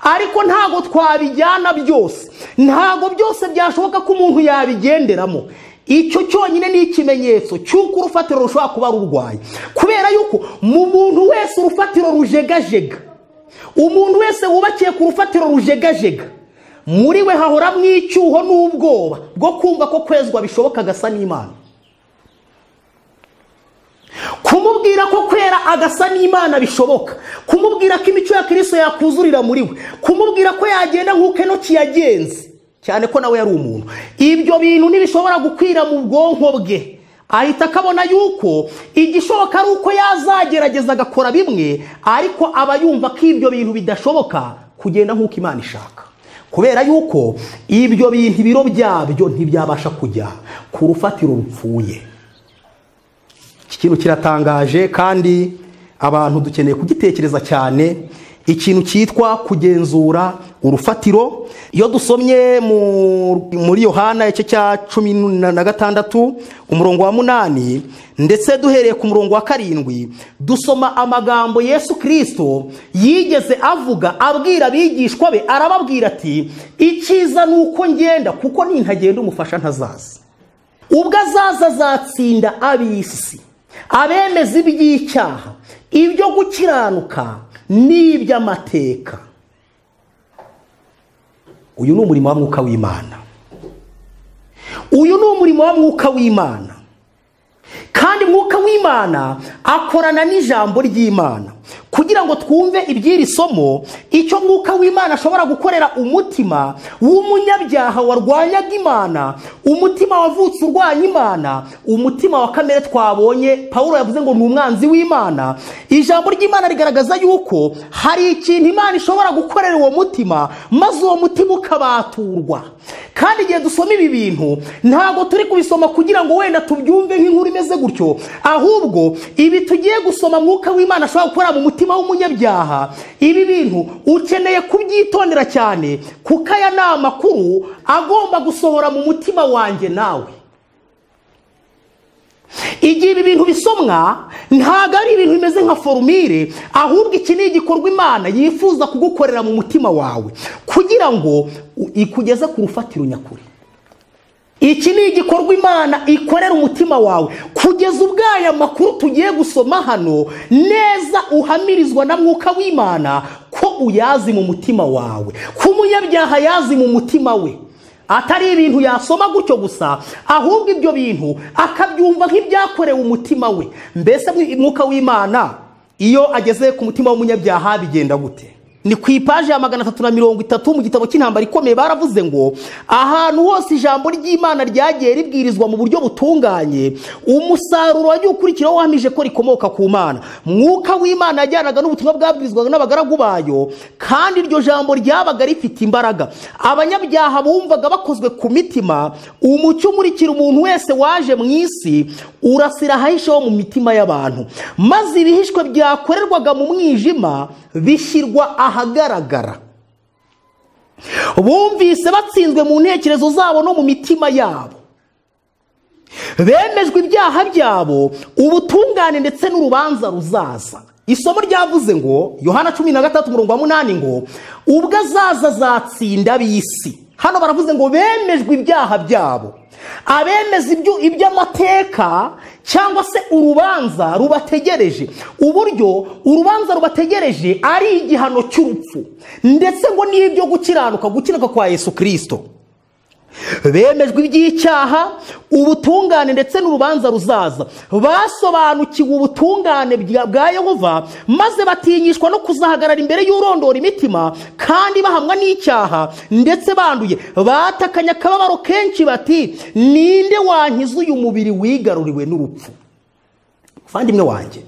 ariko ntago twabijyana byose, ntago byose byashoboka ko umuntu yabigenderamo. Icyo cyonyine ni ikimenyetso cy'uko urufatiro rushobora kuba rurwaye. Kubera yuko mu muntu wese urufatiro rujegajega, umuntu wese wubakiye ku rufatiro rujegajega, muri we hahora mwicyuho n'ubwoba bwo kumva ko kwezwa bishoboka agasa n'Imana. Kumubwira ko kwera agasa n'Imana bishoboka, kumubwira ko imico ya Kristo yakuzurira muri we, kumubwira ko yagenda nk'uko Enoki yagenze, cyane ko nawe yari umuntu, ibyo bintu ntibishobora gukwira mu bwonko bwe. Ahita akabona yuko igishoboka ari uko yazagerageza agakora bimwe, ariko aba yumva ko ibyo bintu bidashoboka kugenda nk'uko Imana ishaka. Kubera yuko ibyo bintu ibiro byabyo ntibyabasha kujya ku rufatiro rupfuye. Iki kintu kiratangaje kandi abantu dukeneye kugitekereza cyane, ikintu cyitwa kugenzura urufatiro. Iyo dusomye muri Yohana igice cya 16 umurongo wa 8 ndetse duhereye ku murongo wa 7, dusoma amagambo Yesu Kristo yigeze avuga abwira abigishwa be, arababwira ati icyiza nuko ngenda, kuko nintagenda umufasha ntazaza. Ubwo azaza azatsinda ab'isi, abemeza iby'icyaha, ibyo gukiranuka n'iby'amateka. Uyu ni umurimo wa Mwuka w'Imana. Uyu ni umurimo wa Mwuka w'Imana. Kandi Mwuka w'Imana akorana n'ijambo ry'Imana. Kugira ngo twumve iby'iri somo, icyo Mwuka w'Imana ashobora gukorera umutima w'umunyabyaha warwanyaga Imana, umutima wavutse urwanya Imana, umutima wa kamere twabonye Paulo yavuze ngo ni umwanzi w'Imana. Ijambo ry'Imana rigaragaza yuko hari ikintu Imana ishobora gukorera uwo mutima, maze uwo mutima ukabaturwa. Kandi igihe dusoma ibi bintu ntago turi kubisoma kugira ngo wenda tubyumve nk'inkuru imeze gutyo, ahubwo ibi tugiye gusoma Mwuka w'Imana ashobora gukora mu mutima w'umunyabyaha, ibi bintu ukeneye kubyitondera cyane, kuko aya ni amakuru agomba gusohora mu mutima wanjye nawe. Igihe ibi bintu bisomwa ntago ari ibintu bimeze nka forumire, ahubwo iki ni igikorwa Imana yifuza kugukorera mu mutima wawe kugira ngo ikugeze ku rufatiro nyakuri. Iki ni igikorwa Imana ikorera umutima wawe kugeza ubwaya makuru tugiye gusoma hano neza uhamirizwa na Mwuka w'Imana ko uyazi mu mutima wawe, ko umunyabyaha yazi mu mutima we. Atari ibintu yasoma gutyo gusa, ahubwo ibyo bintu akabyumva nk'ibyakorewe umutima we. Mbese Mwuka w'Imana iyo ageze ku mutima w'umunyabyaha bigenda gute? Ni ku ipaji ya 330 mu gitabo cy'intambara ikomeye, baravuze ngo ahantu hose ijambo ry'Imana ryagiye ribwirizwa mu buryo butunganye, umusaruro wagiye ukurikiraho wahamije ko rikomoka ku Mana. Mwuka w'Imana yajyanaga n'ubutumwa bwabwirizwaga n'abagaragu bayo, kandi iryo jambo ryabaga rifite imbaraga. Abanyabyaha bumvaga bakozwe ku mitima. Umucyo umurikira umuntu wese waje mu isi urasira ahahisheho mu mitima y'abantu, maze ibihishwe byakorerwaga mu mwijima bishyirwa ahagaragara. Bumvise batsinzwe mu ntekerezo zabo no mu mitima yabo, bemejwe ibyaha byabo, ubutungane ndetse n'urubanza ruzaza. Isomo ryavuze ngo Yohana 13:8 ngo ubwo azaza azatsinda ab'isi. Hano baravuze ngo bemejwe ibyaha byabo. Abemeza iby'amateka cyangwa se urubanza rubategereje, uburyo urubanza rubategereje ari igihano cy'urupfu, ndetse ngo n'ibyo gukiranuka, gukiranuka kwa Yesu Kristo. Bemejwe iby'icyaha, ubutungane ndetse n'urubanza ruzaza. Basobanukiwe ubutungane bwa Yehova, maze batinyishwa no kuzahagarara imbere y'urondora imitima, kandi bahamwa n'icyaha ndetse banduye. Batakanya akababaro kenshi bati ninde wankiza uyu mubiri wigaruriwe n'urupfu? Muvandimwe wanjye,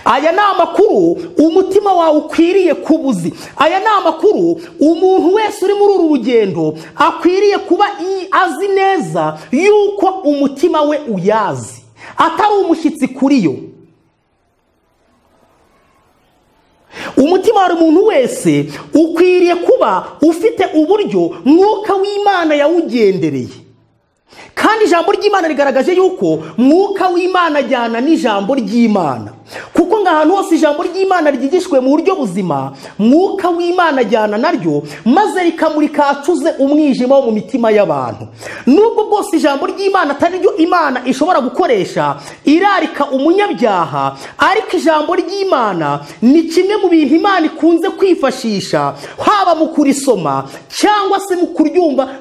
aya ni amakuru umutima wawe ukwiriye kubuzi. Aya ni amakuru umuntu wese uri muri uru rugendo akwiriye kuba azi neza yuko umutima we uyazi, atari umushyitsi kuri yo. Umutima wa muntu wese ukwiriye kuba ufite uburyo Mwuka w'Imana yawugendereye. Kandi ijambo ry'Imana rigaragaje yuko Mwuka w'Imana ajyana n'ijambo ry'Imana, kuko ngo ahantu hose ijambo ry'Imana ryigishwe mu buryo buzima, Mwuka w'Imana ajyana naryo, maze rikamurika acuze umwijima wo mu mitima y'abantu. Nubwo bwose ijambo ry'Imana atari ryo Imana ishobora gukoresha irarika umunyabyaha, ariko ijambo ry'Imana ni kimwe mu bintu Imana ikunze kwifashisha, haba mu kurisoma cyangwa se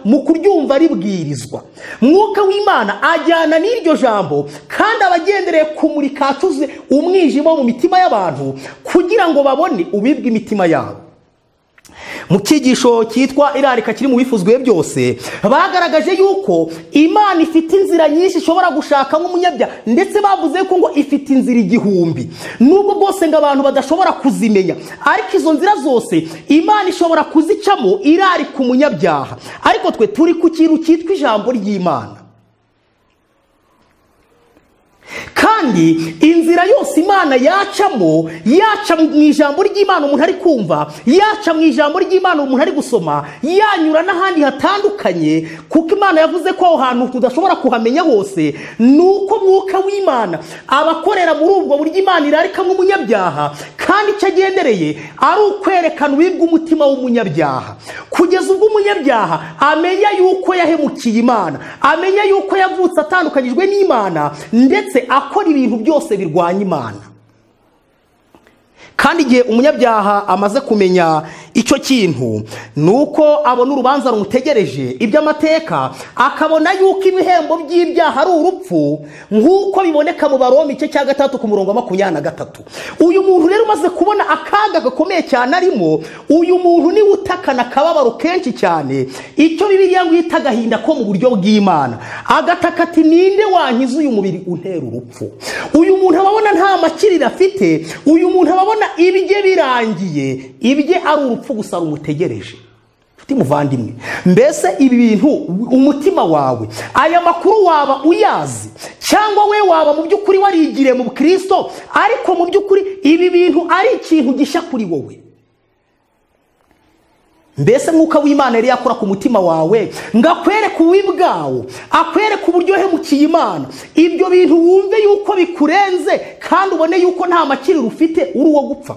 mu kuryumva ribwirizwa. Mwuka w'Imana ajyana n'iryo jambo, kandi abagendereye kumurika acuze umwijima mu mitima y'abantu kugira ngo babone ubibwa imitima yabo. Mu cyigisho cyitwa irarika kiri mu bifuzwe byose, bagaragaje yuko Imana ifite inzira nyinshi ishobora gushaka nk'umunyabyaha, ndetse bavuze ko ngo ifite inzira 1000, nubwo bwose ngo abantu badashobora kuzimenya, ariko izo nzira zose Imana ishobora kuzicamo irarika umunyabyaha. Ariko twe turi ku kintu cyitwa ijambo ry'Imana, kandi inzira yose Imana yacamo, yaca mu ijambo ry'Imana umuntu ari kumva, yaca mu ijambo ry'Imana umuntu ari gusoma, yanyura n'ahandi hatandukanye, kuko Imana yavuze ko aho hantu tudashobora kuhamenya hose. Nuko Mwuka w'Imana abakorera muri ubwo buryo Imana irarika nk'umunyabyaha, kandi icyo agendereye ari ukwerekana ububi bw'umutima w'umunyabyaha, kugeza ubwo umunyabyaha amenya yuko yahemukiye Imana, amenya yuko yavutse atandukanyijwe n'Imana, ndetse akora ibintu byose birwanya Imana. Kandi igihe umunyabyaha amaze kumenya icyo kintu, nuko abona urubanza rumutegereje iby'amateka, akabona yuko ibihembo by'ibyaha ari urupfu, nk'uko biboneka mu Baroma igice cya 3 ku murongo wa 23. Uyu muntu rero umaze kubona akaga gakomeye cyane arimo, uyu muntu niwe utakana akababaro kenshi cyane, icyo Bibiliya ngo yita agahinda ko mu buryo bw'Imana, agataka ati ninde wankiza uyu mubiri untera urupfu? Uyu muntu ababona nta makiriro afite, uyu muntu ababona ibye birangiye, ibye ari urupfu gusa rumutegereje. Nshuti muvandimwe, mbese ibi bintu umutima wawe, aya makuru waba uyazi, cyangwa we waba mu by'ukuri warigiriye mu Kristo, ariko mu by'ukuri ibi bintu ari ikintu gishya kuri wowe? Mbese Mwuka w'Imana yari yakora ku mutima wawe ngo akwereke ububi bwawo, akwereke uburyo hemukiye Imana, ibyo bintu wumve yuko bikurenze, kandi ubone yuko nta makiriro ufite, uri uwo gupfa?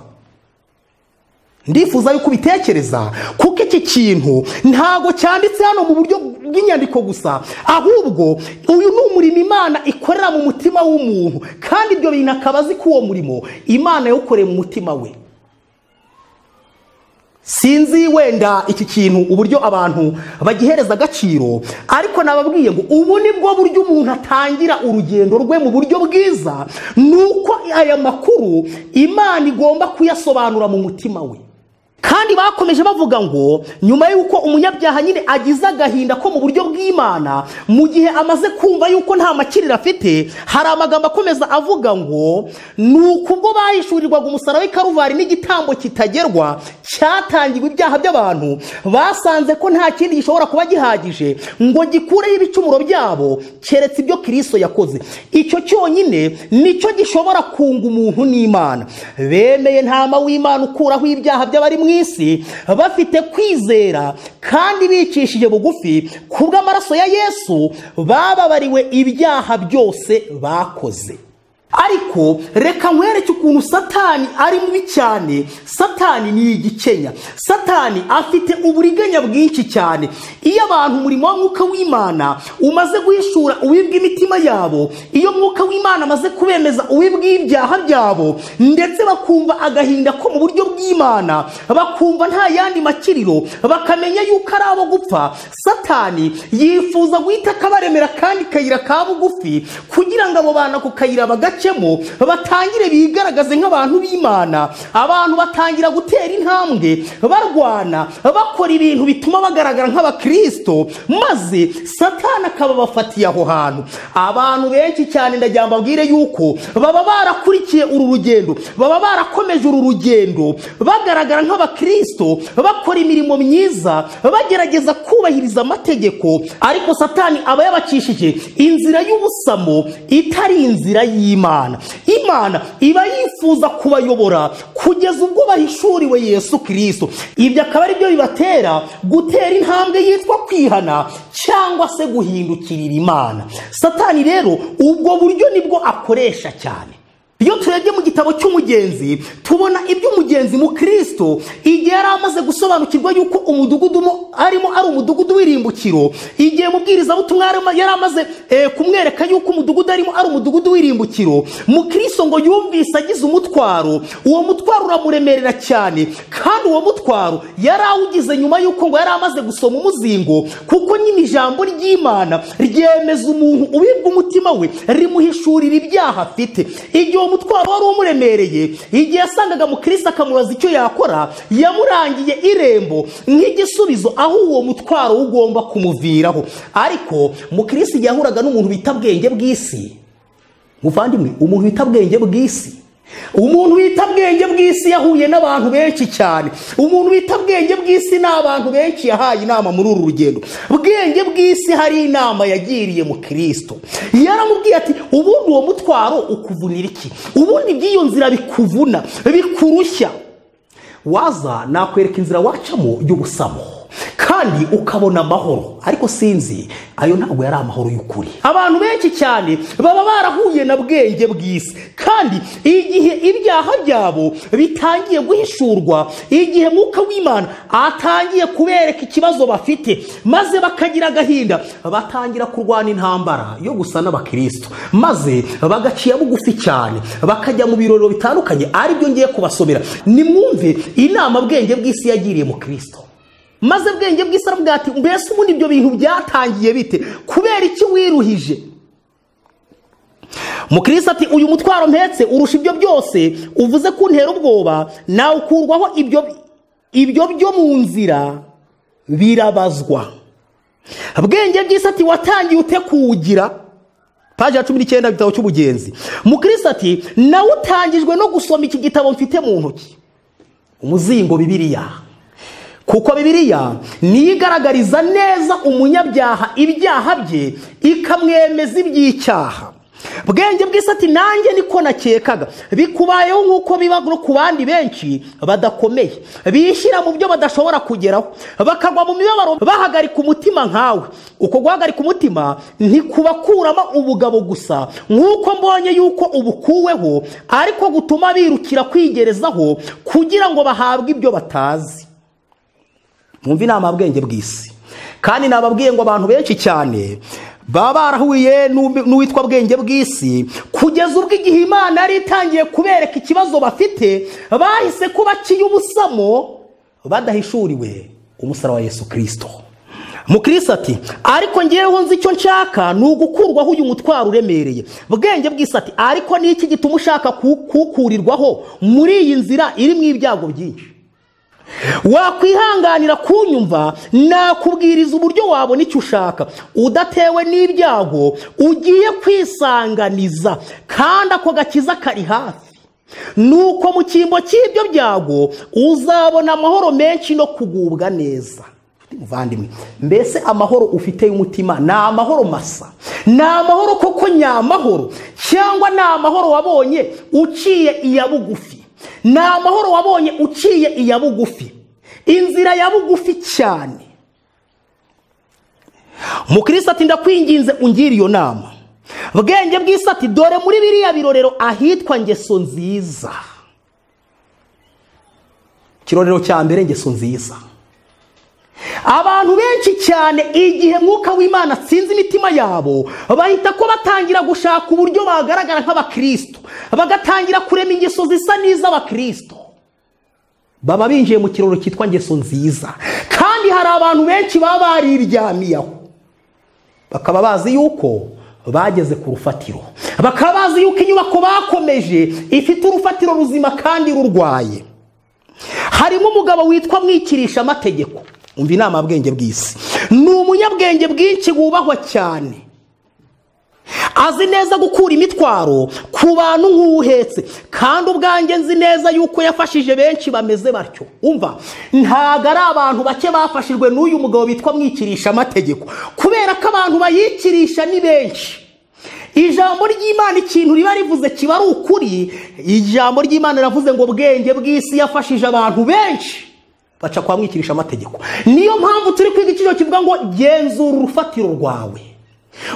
Ndifuza yuko ubitekereza, kuko iki kintu ntago cyanditse hano mu buryo bw'inyandiko gusa, ahubwo uyu ni umurimo Imana ikorera mu mutima w'umuntu, kandi ibyo bintu akaba azi ko uwo murimo Imana yawukoreye mu mutima we. Sinzi wenda iki kintu uburyo abantu bagihereza agaciro, ariko nababwiye ngo ubu nibwo buryo umuntu atangira urugendo rwe mu buryo bwiza, nuko aya makuru Imana igomba kuyasobanura mu mutima we. Kandi bakomeje bavuga ngo nyuma y'uko umunyabyaha nyine agize agahinda ko mu buryo bw'Imana, mu gihe amaze kumva yuko nta makiriro afite, hari amagambo akomeza avuga ngo nuko ubwo bahishurirwaga umusaraba w'i Karuvari n'igitambo kitagerwa cyatangiwe ibyaha by'abantu, basanze ko nta kindi gishobora kuba gihagije ngo gikureho ibicumuro byabo keretse ibyo Kristo yakoze. Icyo cyonyine nicyo gishobora kunga umuntu n'Imana. Bemeye ntama w'Imana ukuraho ibyaha by'abari mu isi, bafite kwizera kandi bicishije bugufi kubw'amaraso ya Yesu, bababariwe ibyaha byose bakoze. Ariko reka nkwereke ukuntu Satani ari mubi cyane. Satani ni igikenya. Satani afite uburiganya bwinshi cyane. Iyo abantu umurimo wa Mwuka w'Imana umaze guhishura ububi bw'imitima yabo, iyo Mwuka w'Imana amaze kubemeza ububi bw'ibyaha byabo, ndetse bakumva agahinda ko mu buryo bw'Imana, bakumva nta yandi makiriro, bakamenya yuko ari abo gupfa, Satani yifuza guhita akabaremera kandi kayira ka bugufi kugira ngo abo bana ku kayira bagace batangire bigaragaze nk'abantu b'Imana. Abantu batangira gutera intambwe barwana, bakora ibintu bituma bagaragara nk'abakristo, maze Satani akababafatiye aho hantu. Abantu benshi cyane ndagira mbabwire yuko baba barakurikiye uru rugendo, baba barakomeje uru rugendo, bagaragara nk'abakristo, bakora imirimo myiza, bagerageza kubahiriza amategeko, ariko Satani aba yabacishije inzira y'ubusamo itari inzira y'Imana. Imana iba yifuza kubayobora kugeza ubwo bahishuriwe Yesu Kristo. Ibyo akaba ari byo bibatera gutera intambwe yitwa kwihana cyangwa se guhindukirira Imana. Satani rero ubwo buryo nibwo akoresha cyane. Iyo turebye mu gitabo cy'umugenzi tubona iby'umugenzi mu Kristo igihe yari amaze gusobanukirwa yuko umudugudu arimo ari umudugudu w'irimbukiro, igihe mubwirizabutumwa yari amaze kumwereka yuko umudugudu arimo ari umudugudu w'irimbukiro, mu Kristo ngo yumvise agize umutwaro, uwo mutwaro uramuremerera cyane, kandi uwo mutwaro yari awugize nyuma yuko ngo yari amaze gusoma umuzingo, kuko nyine ijambo ry'Imana ryemeza umuntu ubibwa umutima we, rimuhishurira ibyaha afite. Igihe umutwaro wari umuremereye, igihe yasangaga mu Kristo akamubaza icyo yakora, yamurangiye irembo nk'igisubizo aho uwo mutwaro ugomba kumuviraho. Ariko mu Kristo igihe yahuraga n'umuntu bita bwenge bw'isi, muvandimwe, umuntu bita bwenge bw'isi, umuntu bita bwenge bw'isi yahuye n'abantu benshi cyane. Umuntu bita bwenge bw'isi n'abantu benshi yahaye inama muri uru rugendo. Bwenge bw'isi hari inama yagiriye mu Kristo. Yaramubwiye ati ubundi uwo mutwaro ukuvunira iki? Ubundi by'iyo nzira bikuvuna, bikurushya. Waza nakwereka inzira wacamo y'ubusamo kandi ukabona amahoro. Ariko sinzi, ayo ntabwo yari amahoro y'ukuri. Abantu benshi cyane baba barahuye na bwenge bw'isi, kandi igihe ibyaha byabo bitangiye guhishurwa, igihe Mwuka w'Imana atangiye kubereka ikibazo bafite, maze bakagira agahinda, batangira kurwana intambara yo gusa n'abakristo, maze bagaciya bugufi cyane, bakajya mu birorero bitandukanye, ari byo ngiye kubasomera. Nimwumve inama bwenge bw'isi yagiriye mu Kristo. Maze bwenge bw'isi aravuga ati mbese ubundi ibyo bintu byatangiye bite? Kubera iki wiruhije? Mukristo ati uyu mutwaro mpetse urusha ibyo byose uvuze kuntera ubwoba, nawe ukurwaho ibyo byo mu nzira birabazwa. Bwenge bw'isi ati watangiye ute kuwugira? Paji ya 19 igitabo cy'ubugenzi. Mukristo ati nawe utangijwe no gusoma iki gitabo mfite mu ntoki, umuzingo Bibiliya. Kuko Bibiliya niyigaragariza neza umunyabyaha ibyaha bye, ikamwemeza iby'icyaha. Bwenge bw'isi ati nanjye niko nakekaga, bikubayeho nk'uko biba no ku bandi benshi badakomeye, bishyira mu byo badashobora kugeraho, bakagwa mu mibabaro, bahagarika umutima nkawe. Uko guhagarika umutima ntikubakuramo ubugabo gusa, nk'uko mbonye yuko ubukuweho, ariko gutuma birukira kwigerezaho kugira ngo bahabwe ibyo batazi. Mwumve inama bwenge bw'isi. Kandi nababwiye ngo abantu benshi cyane baba barahuye n'uwitwa bwenge bw'isi, kugeza ubwo igihe Imana yari itangiye kubereka ikibazo bafite, bahise ko baciye ubusamo badahishuriwe umusaraba wa Yesu Kristo. Mukristo ati ariko ngewe nzi icyo nshaka ni ugukurwaho uyu mutwaro uremereye. Bwenge bw'isi ati ariko niki gituma ushaka kukurirwaho muri iyi nzira iri mu ibyago byinshi? Wakwihanganira kunyumva, nakubwiriza uburyo wabona icyo ushaka udatewe n'ibyago ugiye kwisanganiza, kandi ako gakiza kari hafi. Nuko mu cyimbo cy'ibyo byago uzabona amahoro menshi no kugubwa neza. Muvandimwe, mbese amahoro ufite y'umutima ni amahoro masa, ni amahoro koko nyamahoro, cyangwa ni amahoro wabonye uciye iya bugufi? Ni amahoro wabonye uciye iya bugufi, inzira ya bugufi cyane. Mukristo ati ndakwinginze ungire iyo nama. Bwenge bw'isi ati dore muri biriya birorero ahitwa ngeso nziza. Kirorero cya mbere, ngeso nziza. Abantu benshi cyane igihe mwuka w'Imana atsinze imitima yabo, bahita ko batangira gushaka uburyo bagaragara nk'abakristo, bagatangira kurema ingeso zisa n'iz'abakristo. Baba binjiye mu kiroro cyitwa ngeso nziza. Kandi hari abantu benshi baba bariryamiyeho, bakaba bazi yuko bageze ku rufatiro, bakaba bazi yuko inyubako bakomeje ifite urufatiro ruzima kandi rurwaye. Harimo umugabo witwa Mwikirisha amategeko. Umva inama bwenge bw'isi. Ni umunyabwenge bwinshi wubahwa cyane, azi neza gukura imitwaro ku bantu nk'uhetse, kandi ubwanjye nzi neza yuko yafashije benshi bameze batyo. Umva, ntago ari abantu bake bafashijwe n'uyu mugabo bitwa Mwikirisha amategeko, kubera ko abantu bayikirisha ni benshi. Ijambo ry'Imana ikintu riba rivuze kiba ari ukuri. Ijambo ry'Imana riravuze ngo bwenge bw'isi yafashije abantu benshi baca kwa Mwikirisha amategeko. Niyo mpamvu turi kwiga ikigo kivuga ngo genzura urufatiro rwawe.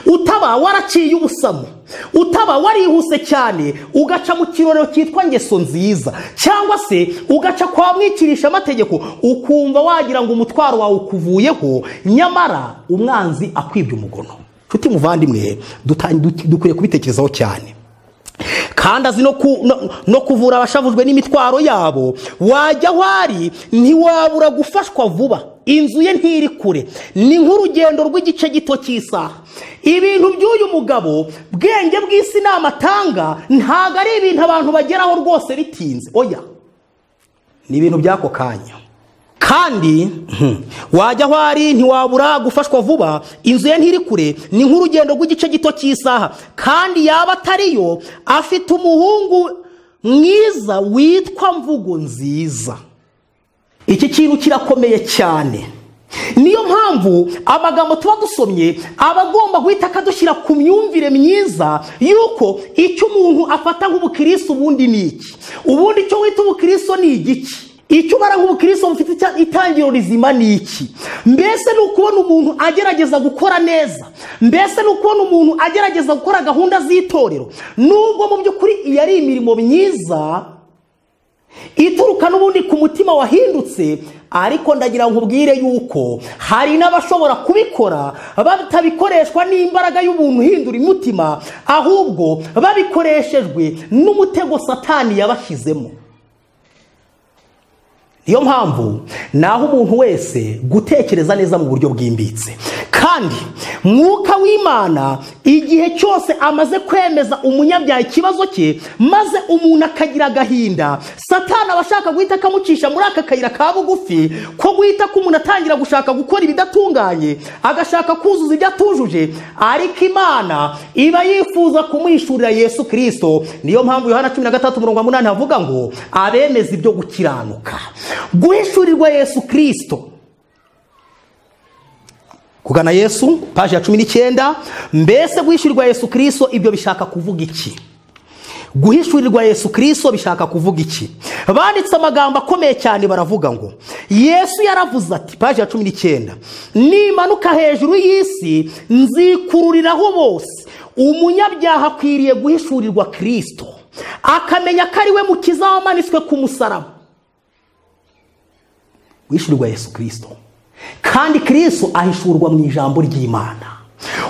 Utaba waraciye ubusamo, utaba warihuse cyane ugaca mu kirorero cyitwa ngeso nziza, cyangwa se ugaca kwa Mwikirisha amategeko ukumva wagira ngo umutwaro wawe ukuvuyeho, nyamara umwanzi akwibye umugono. Nshuti muvandimwe, dukwiye kubitekerezaho cyane. Kandi azi no kuvura abashavujwe n'imitwaro yabo. Wajya aho ari ntiwabura gufashwa vuba, inzu ye ntiri kure, ni nk'urugendo rw'igice gito cy'isaha. Ibintu by'uyu mugabo bwenge bw'isi nama atanga ntago ari ibintu abantu bageraho rwose bitinze, oya, ni ibintu by'ako kanya. Kandi wajya aho ari ntiwabura gufashwa vuba, inzu ye ntiri kure, ni nk'urugendo rw'igice gito cy'isaha. Kandi yaba atariyo, afite umuhungu mwiza witwa Mvugo nziza. Iki kintu kirakomeye cyane. Niyo mpamvu amagambo tuba dusomye aba agomba guhita akadushyira ku myumvire myiza yuko icyo umuntu afata nk'ubukristo ubundi ni iki, ubundi icyo wita ubukristo ni igiki, icyo ubara nk'ubukristo bufite itangiriro rizima ni iki. Mbese ni ukubona umuntu agerageza gukora neza, mbese ni ukubona umuntu agerageza gukora gahunda z'itorero, nubwo mu by'ukuri iyo ari imirimo myiza ituruka n'ubundi ku mutima wahindutse. Ariko ndagira nkubwire yuko hari n'abashobora kubikora batabikoreshwa n'imbaraga y'ubuntu uhindura umutima, ahubwo babikoreshejwe n'umutego Satani yabashyizemo. Niyo mpamvu naho umuntu wese gutekereza neza mu buryo bwimbitse. Kandi mwuka w'Imana igihe cyose amaze kwemeza umunyabyaha ikibazo cye, maze umuntu akagira agahinda, Satani aba ashaka guhita akamucisha muri aka kayira ka bugufi ko guhita ko umuntu atangira gushaka gukora ibidatunganye, agashaka kuzuza ibyo atujuje. Ariko Imana iba yifuza kumuhishurira Yesu Kristo. Niyo mpamvu Yohana 13:8 havuga ngo abemeza ibyo gukiranuka. Guhishurirwa Yesu Kristo, kugana Yesu, paji ya 19. Mbese guhishurirwa Yesu Kristo ibyo bishaka kuvuga iki? Guhishurirwa Yesu Kristo bishaka kuvuga iki? Banditse amagambo akomeye cyane, baravuga ngo Yesu yaravuze ati, paji ya 19, nimanuka hejuru y'isi nzikururiraho bose. Umunyabyaha akwiriye guhishurirwa Kristo, akamenya ko ari we mukiza wamanitswe ku musaraba. Guhishurirwa Yesu Kristo. Kandi Kristo ahishurwa mu ijambo ry'Imana.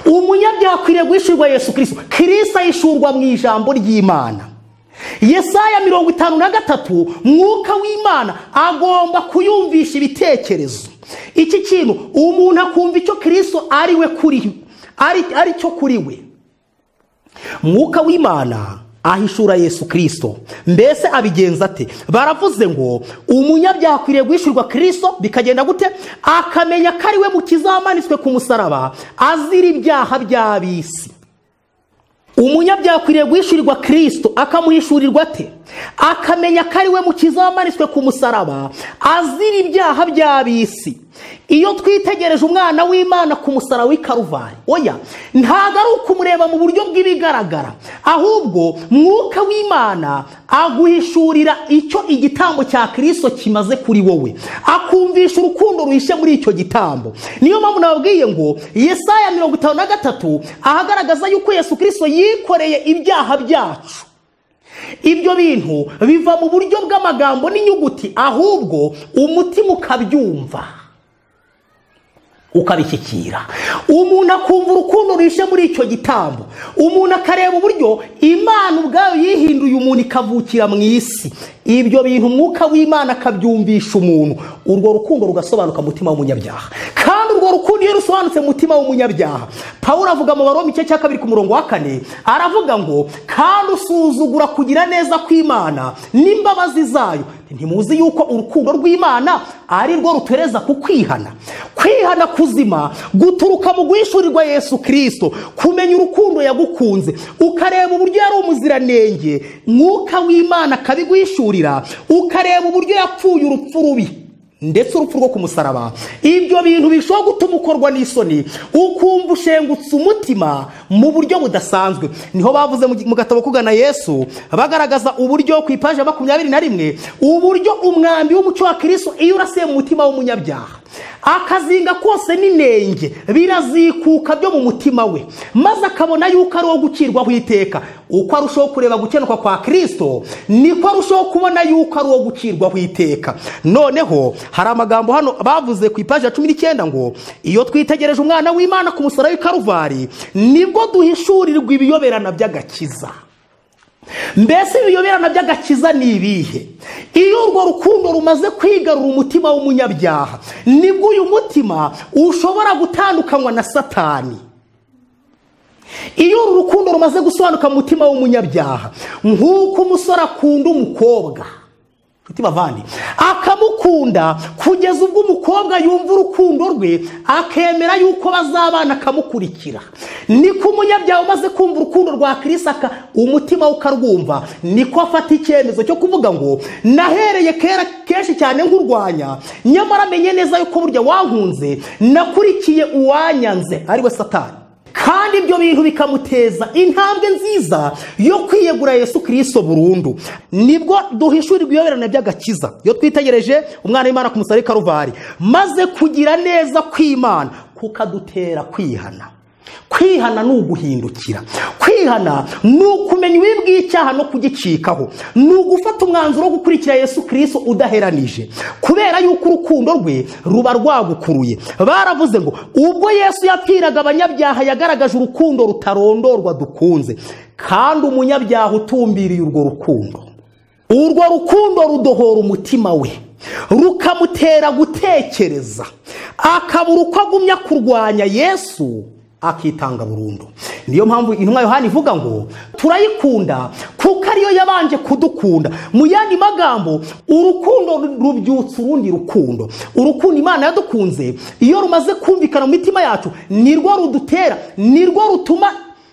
Umunyabyaha akwiriye guhishurirwa Yesu Kristo. Kristo ahishurwa mu ijambo ry'Imana. Yesaya 53, mwuka w'Imana agomba kuyumvisha ibitekerezo. Iki kintu umuntu akumva icyo Kristo ari we kuri, ari cyo kuri we. Mwuka w'Imana ahishura Yesu Kristo. Mbese abigenza ate? Baravuze ngo umunyabyaha akwiriye guhishurwa Kristo, bikagenda gute? Akamenya ko ari we mukiza wamanitswe ku musaraba azira ibyaha by'ab'isi. Umunyabyaha akwiriye guhishurirwa Kristo, akamuhishurirwa ate? Akamenya ko ari we mukiza wamanitswe ku musaraba azira ibyaha by'ab'isi. Iyo twitegereje umwana w'Imana ku musaraba w'i Karuvari, oya, ntago ari ukumureba mu buryo bw'ibigaragara, ahubwo Mwuka w'Imana aguhishurira icyo igitambo cya Kristo kimaze kuri wowe, akumvisha urukundo ruhishe muri icyo gitambo. Niyo mpamvu nababwiye ngo Yesaya 53 ahagaragaza yuko Yesu Kristo yikoreye ibyaha byacu. Ibyo bintu biva mu buryo bw'amagambo n'inyuguti, ahubwo umutima ukabyumva, ukabishyikira. Umuntu akumva urukundo ruhishe muri icyo gitambo, umuntu akareba uburyo Imana ubwayo yihinduye umuntu ikavukira mu isi. Ibyo bintu Umwuka w'Imana akabyumvisha umuntu, urwo rukundo rugasobanuka mu mutima w'umunyabyaha. Kandi urwo rukundo iyo rusobanutse mu mutima w'umunyabyaha, Pawulo avuga mu Baroma igice cya 2 ku murongo wa 4, aravuga ngo kandi usuzugura kugira neza kw'Imana n'imbabazi zayo, ntimuzi yuko urukundo rw'Imana ari rwo rutereza ku kwihana. Kwihana kuzima guturuka mu guhishurirwa Yesu Kristo, kumenya urukundo yagukunze, ukareba uburyo yari umuziranenge, Mwuka w'Imana akabiguhishurira, ukareba uburyo yapfuye urupfu rubi ndetse urupfu rwo ku musaraba. Ibyo bintu bishobora gutuma ukorwa n'isoni, ukumva ushengutse umutima mu buryo budasanzwe. Niho bavuze mu gatabo kugana Yesu, bagaragaza uburyo ku ipaji ya 21, uburyo umwambi w'umucyo wa Kristo iyo urasiye mu mutima w'umunyabyaha, akazinga kose n'inenge birazikuka byo mu mutima we, maze akabona yuko ari uwo gucirwaho iteka. Uko arushaho kureba gukenuka kwa Kristo, niko arushaho kubona yuko ari uwo gucirwaho iteka. Noneho hari amagambo hano bavuze ku ipaji ya 19 ngo iyo twitegereje umwana w'Imana ku musaraba w'i Karuvari, nibwo duhishurirwa ibiyoberana by'agakiza. Mbese ibiyoberana by'agakiza ni ibihe? Iyo urwo rukundo rumaze kwigarura umutima w'umunyabyaha, nibwo uyu mutima ushobora gutandukanywa na Satani. Iyo uru rukundo rumaze gusobanuka mu mutima w'umunyabyaha, nk'uko umusore akunda umukobwa, nshuti bavandi, akamukunda kugeza ubwo umukobwa yumva urukundo rwe, akemera yuko bazabana, akamukurikira, niko umunyabyaha umaze kumva urukundo rwa Kristo umutima ukarwumva, niko afata icyemezo cyo kuvuga ngo nahereye kera kenshi cyane nkurwanya, nyamara menye neza yuko burya wankunze, nakurikiye uwanyanze ari we Satani. Kandi ibyo bintu bikamuteza intambwe nziza yo kwiyegura Yesu Kristo burundu. Nibwo duhishurirwa ibiyoberana by'agakiza. Iyo twitegereje umwana w'Imana ku musaraba w'i Karuvari, maze kugira neza kw'Imana kukadutera kwihana. Kwihana ni uguhindukira. Kwihana ni ukumenya uwibw'icyaha no kugicikaho, ni ugufata umwanzuro wo gukurikira Yesu Kristo udaheranije, kubera yuko urukundo rwe ruba rwagukuruye. Baravuze ngo ubwo Yesu yapfiraga abanyabyaha yagaragaje urukundo rutarondorwa dukunze, kandi umunyabyaha utumbiriye urwo rukundo, urwo rukundo rudohora umutima we, rukamutera gutekereza, akabura uko agumya kurwanya Yesu, akitanga burundu. Niyo mpamvu intumwa Yohana ivuga ngo turayikunda kuko ariyo yabanje kudukunda. Mu yandi magambo, urukundo rubyutsa urundi rukundo. Urukundo Imana yadukunze iyo rumaze kumvikana mu mitima yacu, nirwo rudutera, nirwo rutuma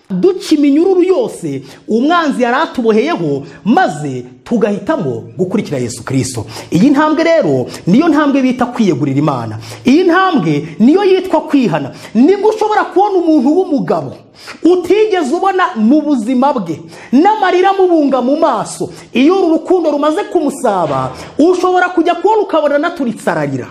duca iminyururu yose umwanzi yaratuboheyeho, maze tugahitamo gukurikira Yesu Kristo. Iyi ntambwe rero niyo ntambwe bita kwiyegurira Imana. Iyi ntambwe niyo yitwa kwihana. Nibwo ushobora kubona umuntu w'umugabo utigeze ubona mu buzima bwe n'amarira mubunga mu maso, iyo uru rukundo rumaze kumusaba, ushobora kujya kubona ukabona naturitse ararira.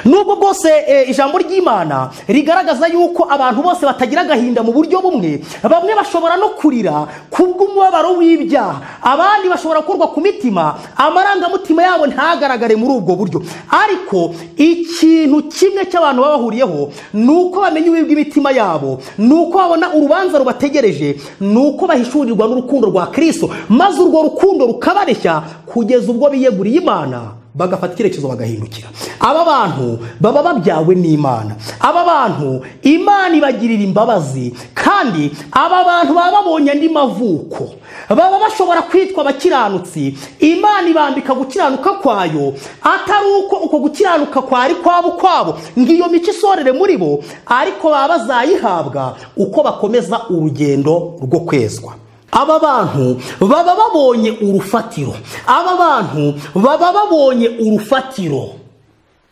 Nubwo bwose ijambo ry'Imana rigaragaza yuko abantu bose batagira agahinda mu buryo bumwe, bamwe bashobora no kurira kubw'umubabaro w'ibyaha, abandi bashobora gukorwa ku mitima, amarangamutima yabo ntagaragare muri ubwo buryo. Ariko ikintu kimwe cy'abantu babahuriyeho ni uko bamenya ububi bw'imitima yabo, ni uko babona urubanza rubategereje, ni uko bahishurirwa n'urukundo rwa Kristo, maze urwo rukundo rukabareshya kugeza ubwo biyeguriye Imana bagafata icyerekezo bagahindukira. Aba bantu baba babyawe n'Imana, aba bantu Imana ibagirira imbabazi, kandi aba bantu baba babonye andi mavuko, baba bashobora kwitwa abakiranutsi. Imana ibambika gukiranuka kwayo, atari uko uko gukiranuka kwari kwabo kwabo ngiyo mico isorere muri bo, ariko baba bazayihabwa uko bakomeza urugendo rwo kwezwa. Aba bantu baba babonye urufatiro, aba bantu baba babonye urufatiro.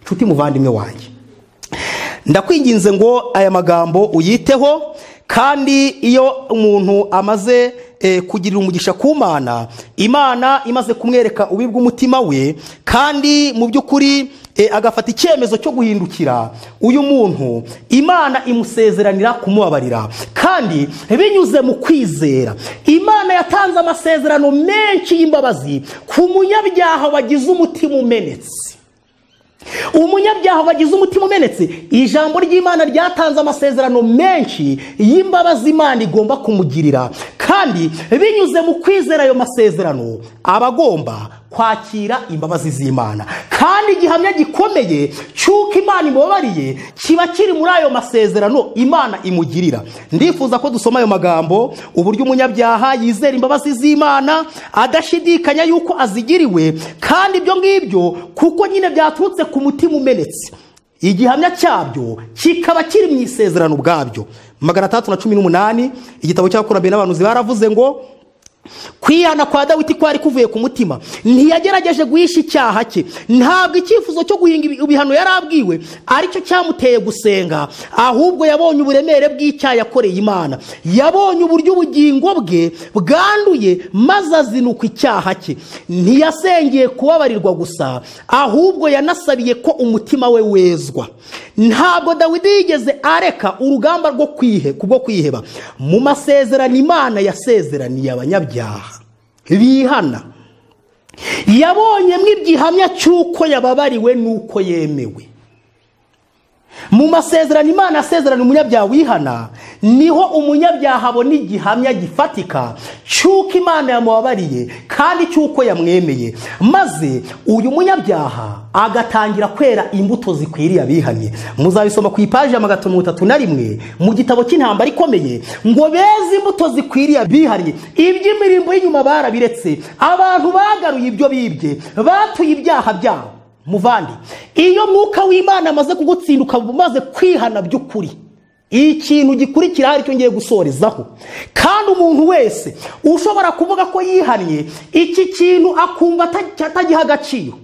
Nshuti muvandimwe wanjye, ndakwinginze ngo aya magambo uyiteho. Kandi iyo umuntu amaze kugirira umugisha ku Mana, Imana imaze kumwereka ububi bw'umutima we, kandi mu by'ukuri agafata icyemezo cyo guhindukira, uyu muntu Imana imusezeranira kumubabarira. Kandi binyuze mu kwizera, Imana yatanze amasezerano menshi y'imbabazi ku munyabyaha wagize umutima umenetse. Umunyabyaha wagize umutima umenetse, ijambo ry'Imana ryatanze amasezerano menshi y'imbabazi Imana igomba kumugirira. Kandi binyuze mu kwizera ayo masezerano, aba agomba kwakira imbabazi z'Imana. Kandi igihamya gikomeye cy'uko Imana imubabariye kiba kiri muri ayo masezerano Imana imugirira. Ndifuza ko dusoma ayo magambo, uburyo umunyabyaha yizera imbabazi z'Imana adashidikanya yuko azigiriwe, kandi ibyo ngibyo kuko nyine byaturutse ku mutima umenetse, igihamya cyabyo kikaba kiri mu isezerano ubwabyo. 618 igitabo cy'abakurambere n'abahanuzi baravuze ngo kwihana kwa Dawidi kwari kuvuye ku mutima, ntiyagerageje guhisha icyaha cye. Ntabwo icyifuzo cyo guhinga ibihano yarabwiwe aricyo cyamuteye gusenga, ahubwo yabonye uburemere bw'icyaha yakoreye Imana, yabonye uburyo ubugingo bwe bwanduye, maze azinuka icyaha cye. Ntiyasengeye kubabarirwa gusa, ahubwo yanasabiye ko umutima we wezwa. Ntabwo Dawidi yigeze areka urugamba rwo kwiheba. Mu masezerano Imana yasezeraniye abanyabyaha bihana, yabonyemo igihamya cy'uko yababariwe n'uko yemewe. Mu masezerano Imana yasezeraniye umunyabyaha wihana, niho umunyabyaha abona igihamya gifatika cy'uko Imana yamubabariye kandi cy'uko yamwemeye, maze uyu munyabyaha agatangira kwera imbuto zikwiriye abihanye. Muzabisoma ku ipaji ya 331 mu gitabo cy'intambara ikomeye, ngo beze imbuto zikwiriye abihanye. Iby'imirimbo y'inyuma barabiretse, abantu bagaruye ibyo bibye, batuye ibyaha byabo. Muvandi, iyo mwuka w'Imana amaze kugutsinda ukaba umaze kwihana by'ukuri, ikintu gikurikira hari cyo ngiye gusorezaho. Kandi umuntu wese ushobora kuvuga ko yihannye, iki kintu akumva atagiha agaciro,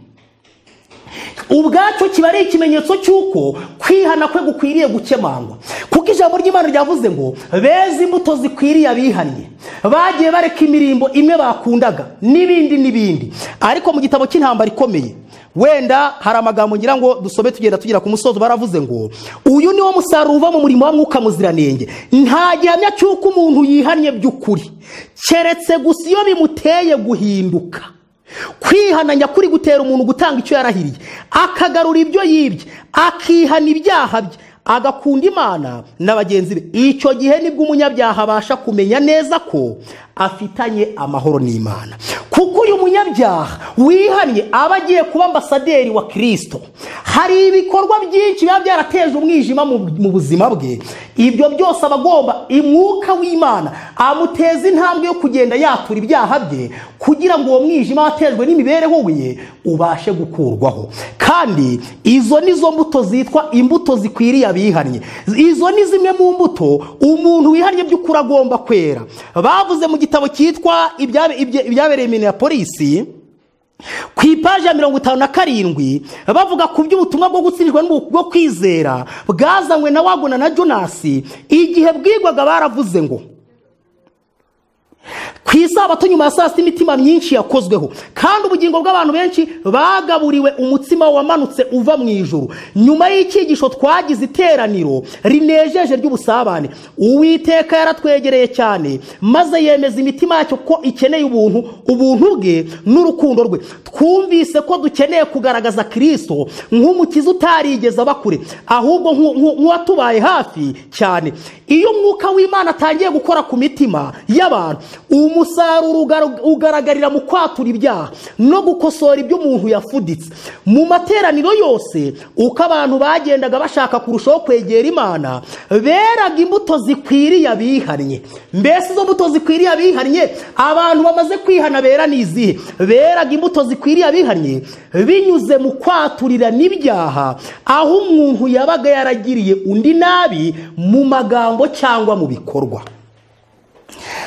ubwacyo kiba ari ikimenyetso cy'uko kwihana kwe gukwiriye gukemangwa. Kuko ijambo ry'Imana ryavuze ngo beze imbuto zikwiriye abihannye, bagiye bareka imirimbo imwe bakundaga n'ibindi n'ibindi. Ariko mu gitabo cy'intambara ikomeye, wenda hari amagambo ngira ngo dusome tugenda tugira ku musozo, baravuze ngo uyu niwo musaruro uva mu murimo wa Mwuka Muziranenge. Nta gihamya cy'uko umuntu yihannye by'ukuri, keretse gusa iyo bimuteye guhinduka. Kwihana nyakuri gutera umuntu gutanga icyo yarahiriye, akagarura ibyo yibye, akihana ibyaha bye, agakunda Imana na bagenzi be. Icyo gihe nibwo umunyabyaha abasha kumenya neza ko afitanye amahoro n'Imana. Kuko uyu munyabyaha wihannye aba agiye kuba ambasaderi wa Kristo. Hari ibikorwa byinshi biba byarateje umwijima mu buzima bwe, ibyo byose abagomba umwuka w'Imana amuteza intambwe yo kugenda yatura ibyaha bye, kugira ngo uwo mwijima watejwe n'imibereho ye ubashe gukurwaho. Kandi izo nizo mbuto zitwa imbuto zikwiriye abihannye. Izo ni zimwe mu mbuto umuntu wihannye by'ukuri agomba kwera. Bavuze mu gitabo cyitwa ibyabereye Minneapolis ku ipaji ya 57, bavuga ku by'ubutumwa bwo gutsindirwa bwo kwizera bwazanywe na Wagona na Jonas. Igihe bwigwaga baravuze ngo ku isabato nyuma ya saa sita imitima myinshi yakozweho, kandi ubugingo bw'abantu benshi bagaburiwe umutsima wamanutse uva mu ijuru. Nyuma y'icyigisho twagize iteraniro rinejeje ry'ubusabane. Uwiteka yaratwegereye cyane, maze yemeza imitima yacyo ko ikeneye ubuntu bwe n'urukundo rwe. Twumvise ko dukeneye kugaragaza Kristo nk'umukiza utarigeze aba kure, ahubwo nk'uwatubaye hafi cyane. Iyo umwuka w'Imana atangiye gukora ku mitima y'abantu, Umusaruro ugaragarira mu kwatura ibyaha no gukosora ibyo umuntu yafuditse. Mu materaniro yose uko abantu bagendaga bashaka kurushaho kwegera Imana, beraga imbuto zikwiriye abihannye. Mbese izo mbuto zikwiriye abihannye, abantu bamaze kwihana bera ni izihe? Beraga imbuto zikwiriye abihannye binyuze mu kwaturira n'ibyaha, aho umuntu yabaga yaragiriye undi nabi mu magambo cyangwa mu bikorwa.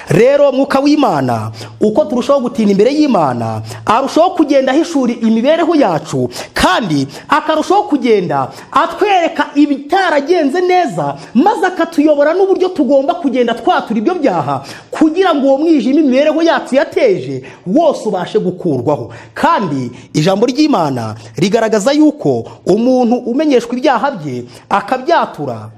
Rero Mwuka w'Imana uko turushaho gutinda imbere y'Imana, arushaho kugenda ahishura imibereho yacu, kandi akarushaho kugenda atwereka ibitaragenze neza, maze akatuyobora n'uburyo tugomba kugenda twatura ibyo byaha, kugira ngo uwo mwijima imibereho yacu yateje wose ubashe gukurwaho. Kandi ijambo ry'Imana rigaragaza yuko umuntu umenyeshwa ibyaha bye akabyatura,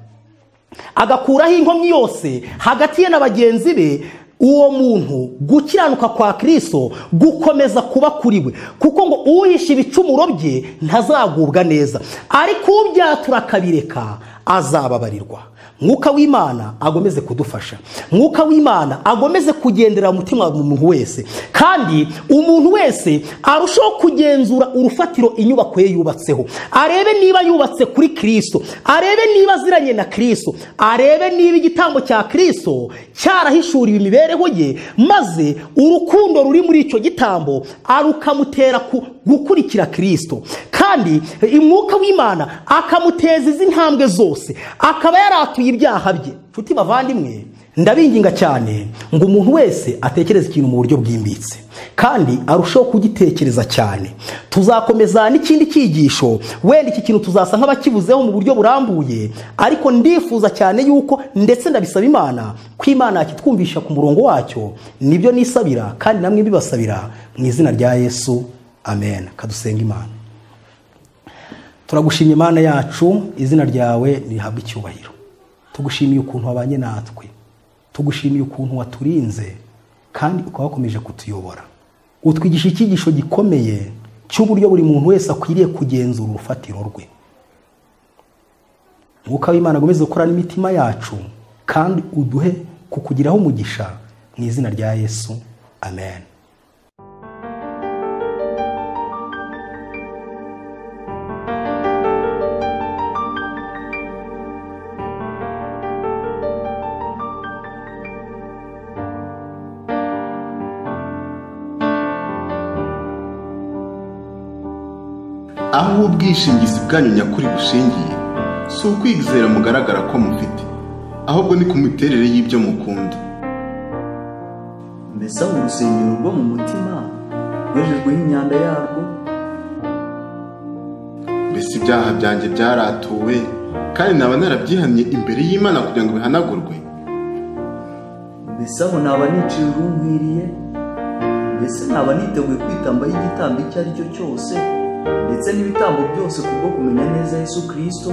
agakuraho inkomyi yose hagati ye na bagenzi be, uwo muntu gukiranuka kwa Kristo gukomeza kuba kuri we, kuko ngo uhisha ibicumuro bye ntazagubwa neza, ariko ubyatura akabireka azababarirwa. Mwuka w'Imana agomeze kudufasha, Mwuka w'Imana agomeze kugendera umutima w'umuntu wese, kandi umuntu wese arushaho kugenzura urufatiro inyubako ye yubatseho, arebe niba yubatse kuri Kristo, arebe niba aziranye na Kristo, arebe niba igitambo cya Kristo cyarahishuriwe imibereho ye, maze urukundo ruri muri icyo gitambo arukamutera gukurikira Kristo. Kandi Mwuka w'Imana akamuteza izi ntambwe zose, akaba yaratuye ibyaha bye. Nshuti bavandimwe, ndabinginga cyane ngo umuntu wese atekereze ikintu mu buryo bwimbitse, kandi arushaho kugitekereza cyane. Tuzakomeza n'ikindi cyigisho, wenda iki kintu tuzasa nk'abakibuzeho mu buryo burambuye, ariko ndifuza cyane yuko, ndetse ndabisaba Imana ko Imana yakitwumvisha ku murongo wacyo. Nibyo nisabira kandi namwe mbibasabira mu izina rya Yesu, amen. Kadusenga Imana. Turagushimye Imana yacu, izina ryawe rihabwe icyubahiro. Tugushimiye ukuntu wabanye natwe, tugushimiye ukuntu waturinze, kandi ukaba wakomeje kutuyobora. Utwigisha icyigisho gikomeye cy'uburyo buri muntu wese akwiriye kugenzura urufatiro rwe. Mwuka w'Imana agomeze gukora n'imitima yacu, kandi uduhe kukugiraho umugisha mu izina rya Yesu, amen. Aho ubwishingizi bwanyu nyakuri bushingiye si ukwizera mugaragara ko mufite, ahubwo ni ku miterere y'ibyo mukunda. Mbese aho urusengero rwo mu mutima rwejejweho imyanda yarwo? Mbese ibyaha byanjye byaratuwe, kandi naba narabyihannye imbere y'Imana kugira ngo bihanagurwe? Mbese aho naba niciye urunkwiriye? Mbese naba niteguye kwitambaho igitambo icyo ari cyo cyose, ndetse n'ibitambo byose kubwo kumenya neza Yesu Kristo?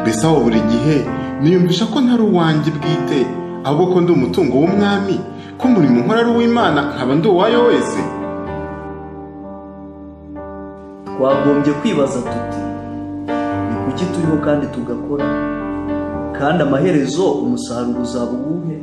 Mbese aho buri gihe niyumvisha ko ntari uwanjye bwite, ahubwo ko ndi umutungo w'Umwami, ko umurimo nkora ari uw'Imana, nkaba ndi uwayo wese? Twagombye kwibaza tuti: ni kuki turiho kandi tugakora, kandi amaherezo umusaruro uzaba uwuhe?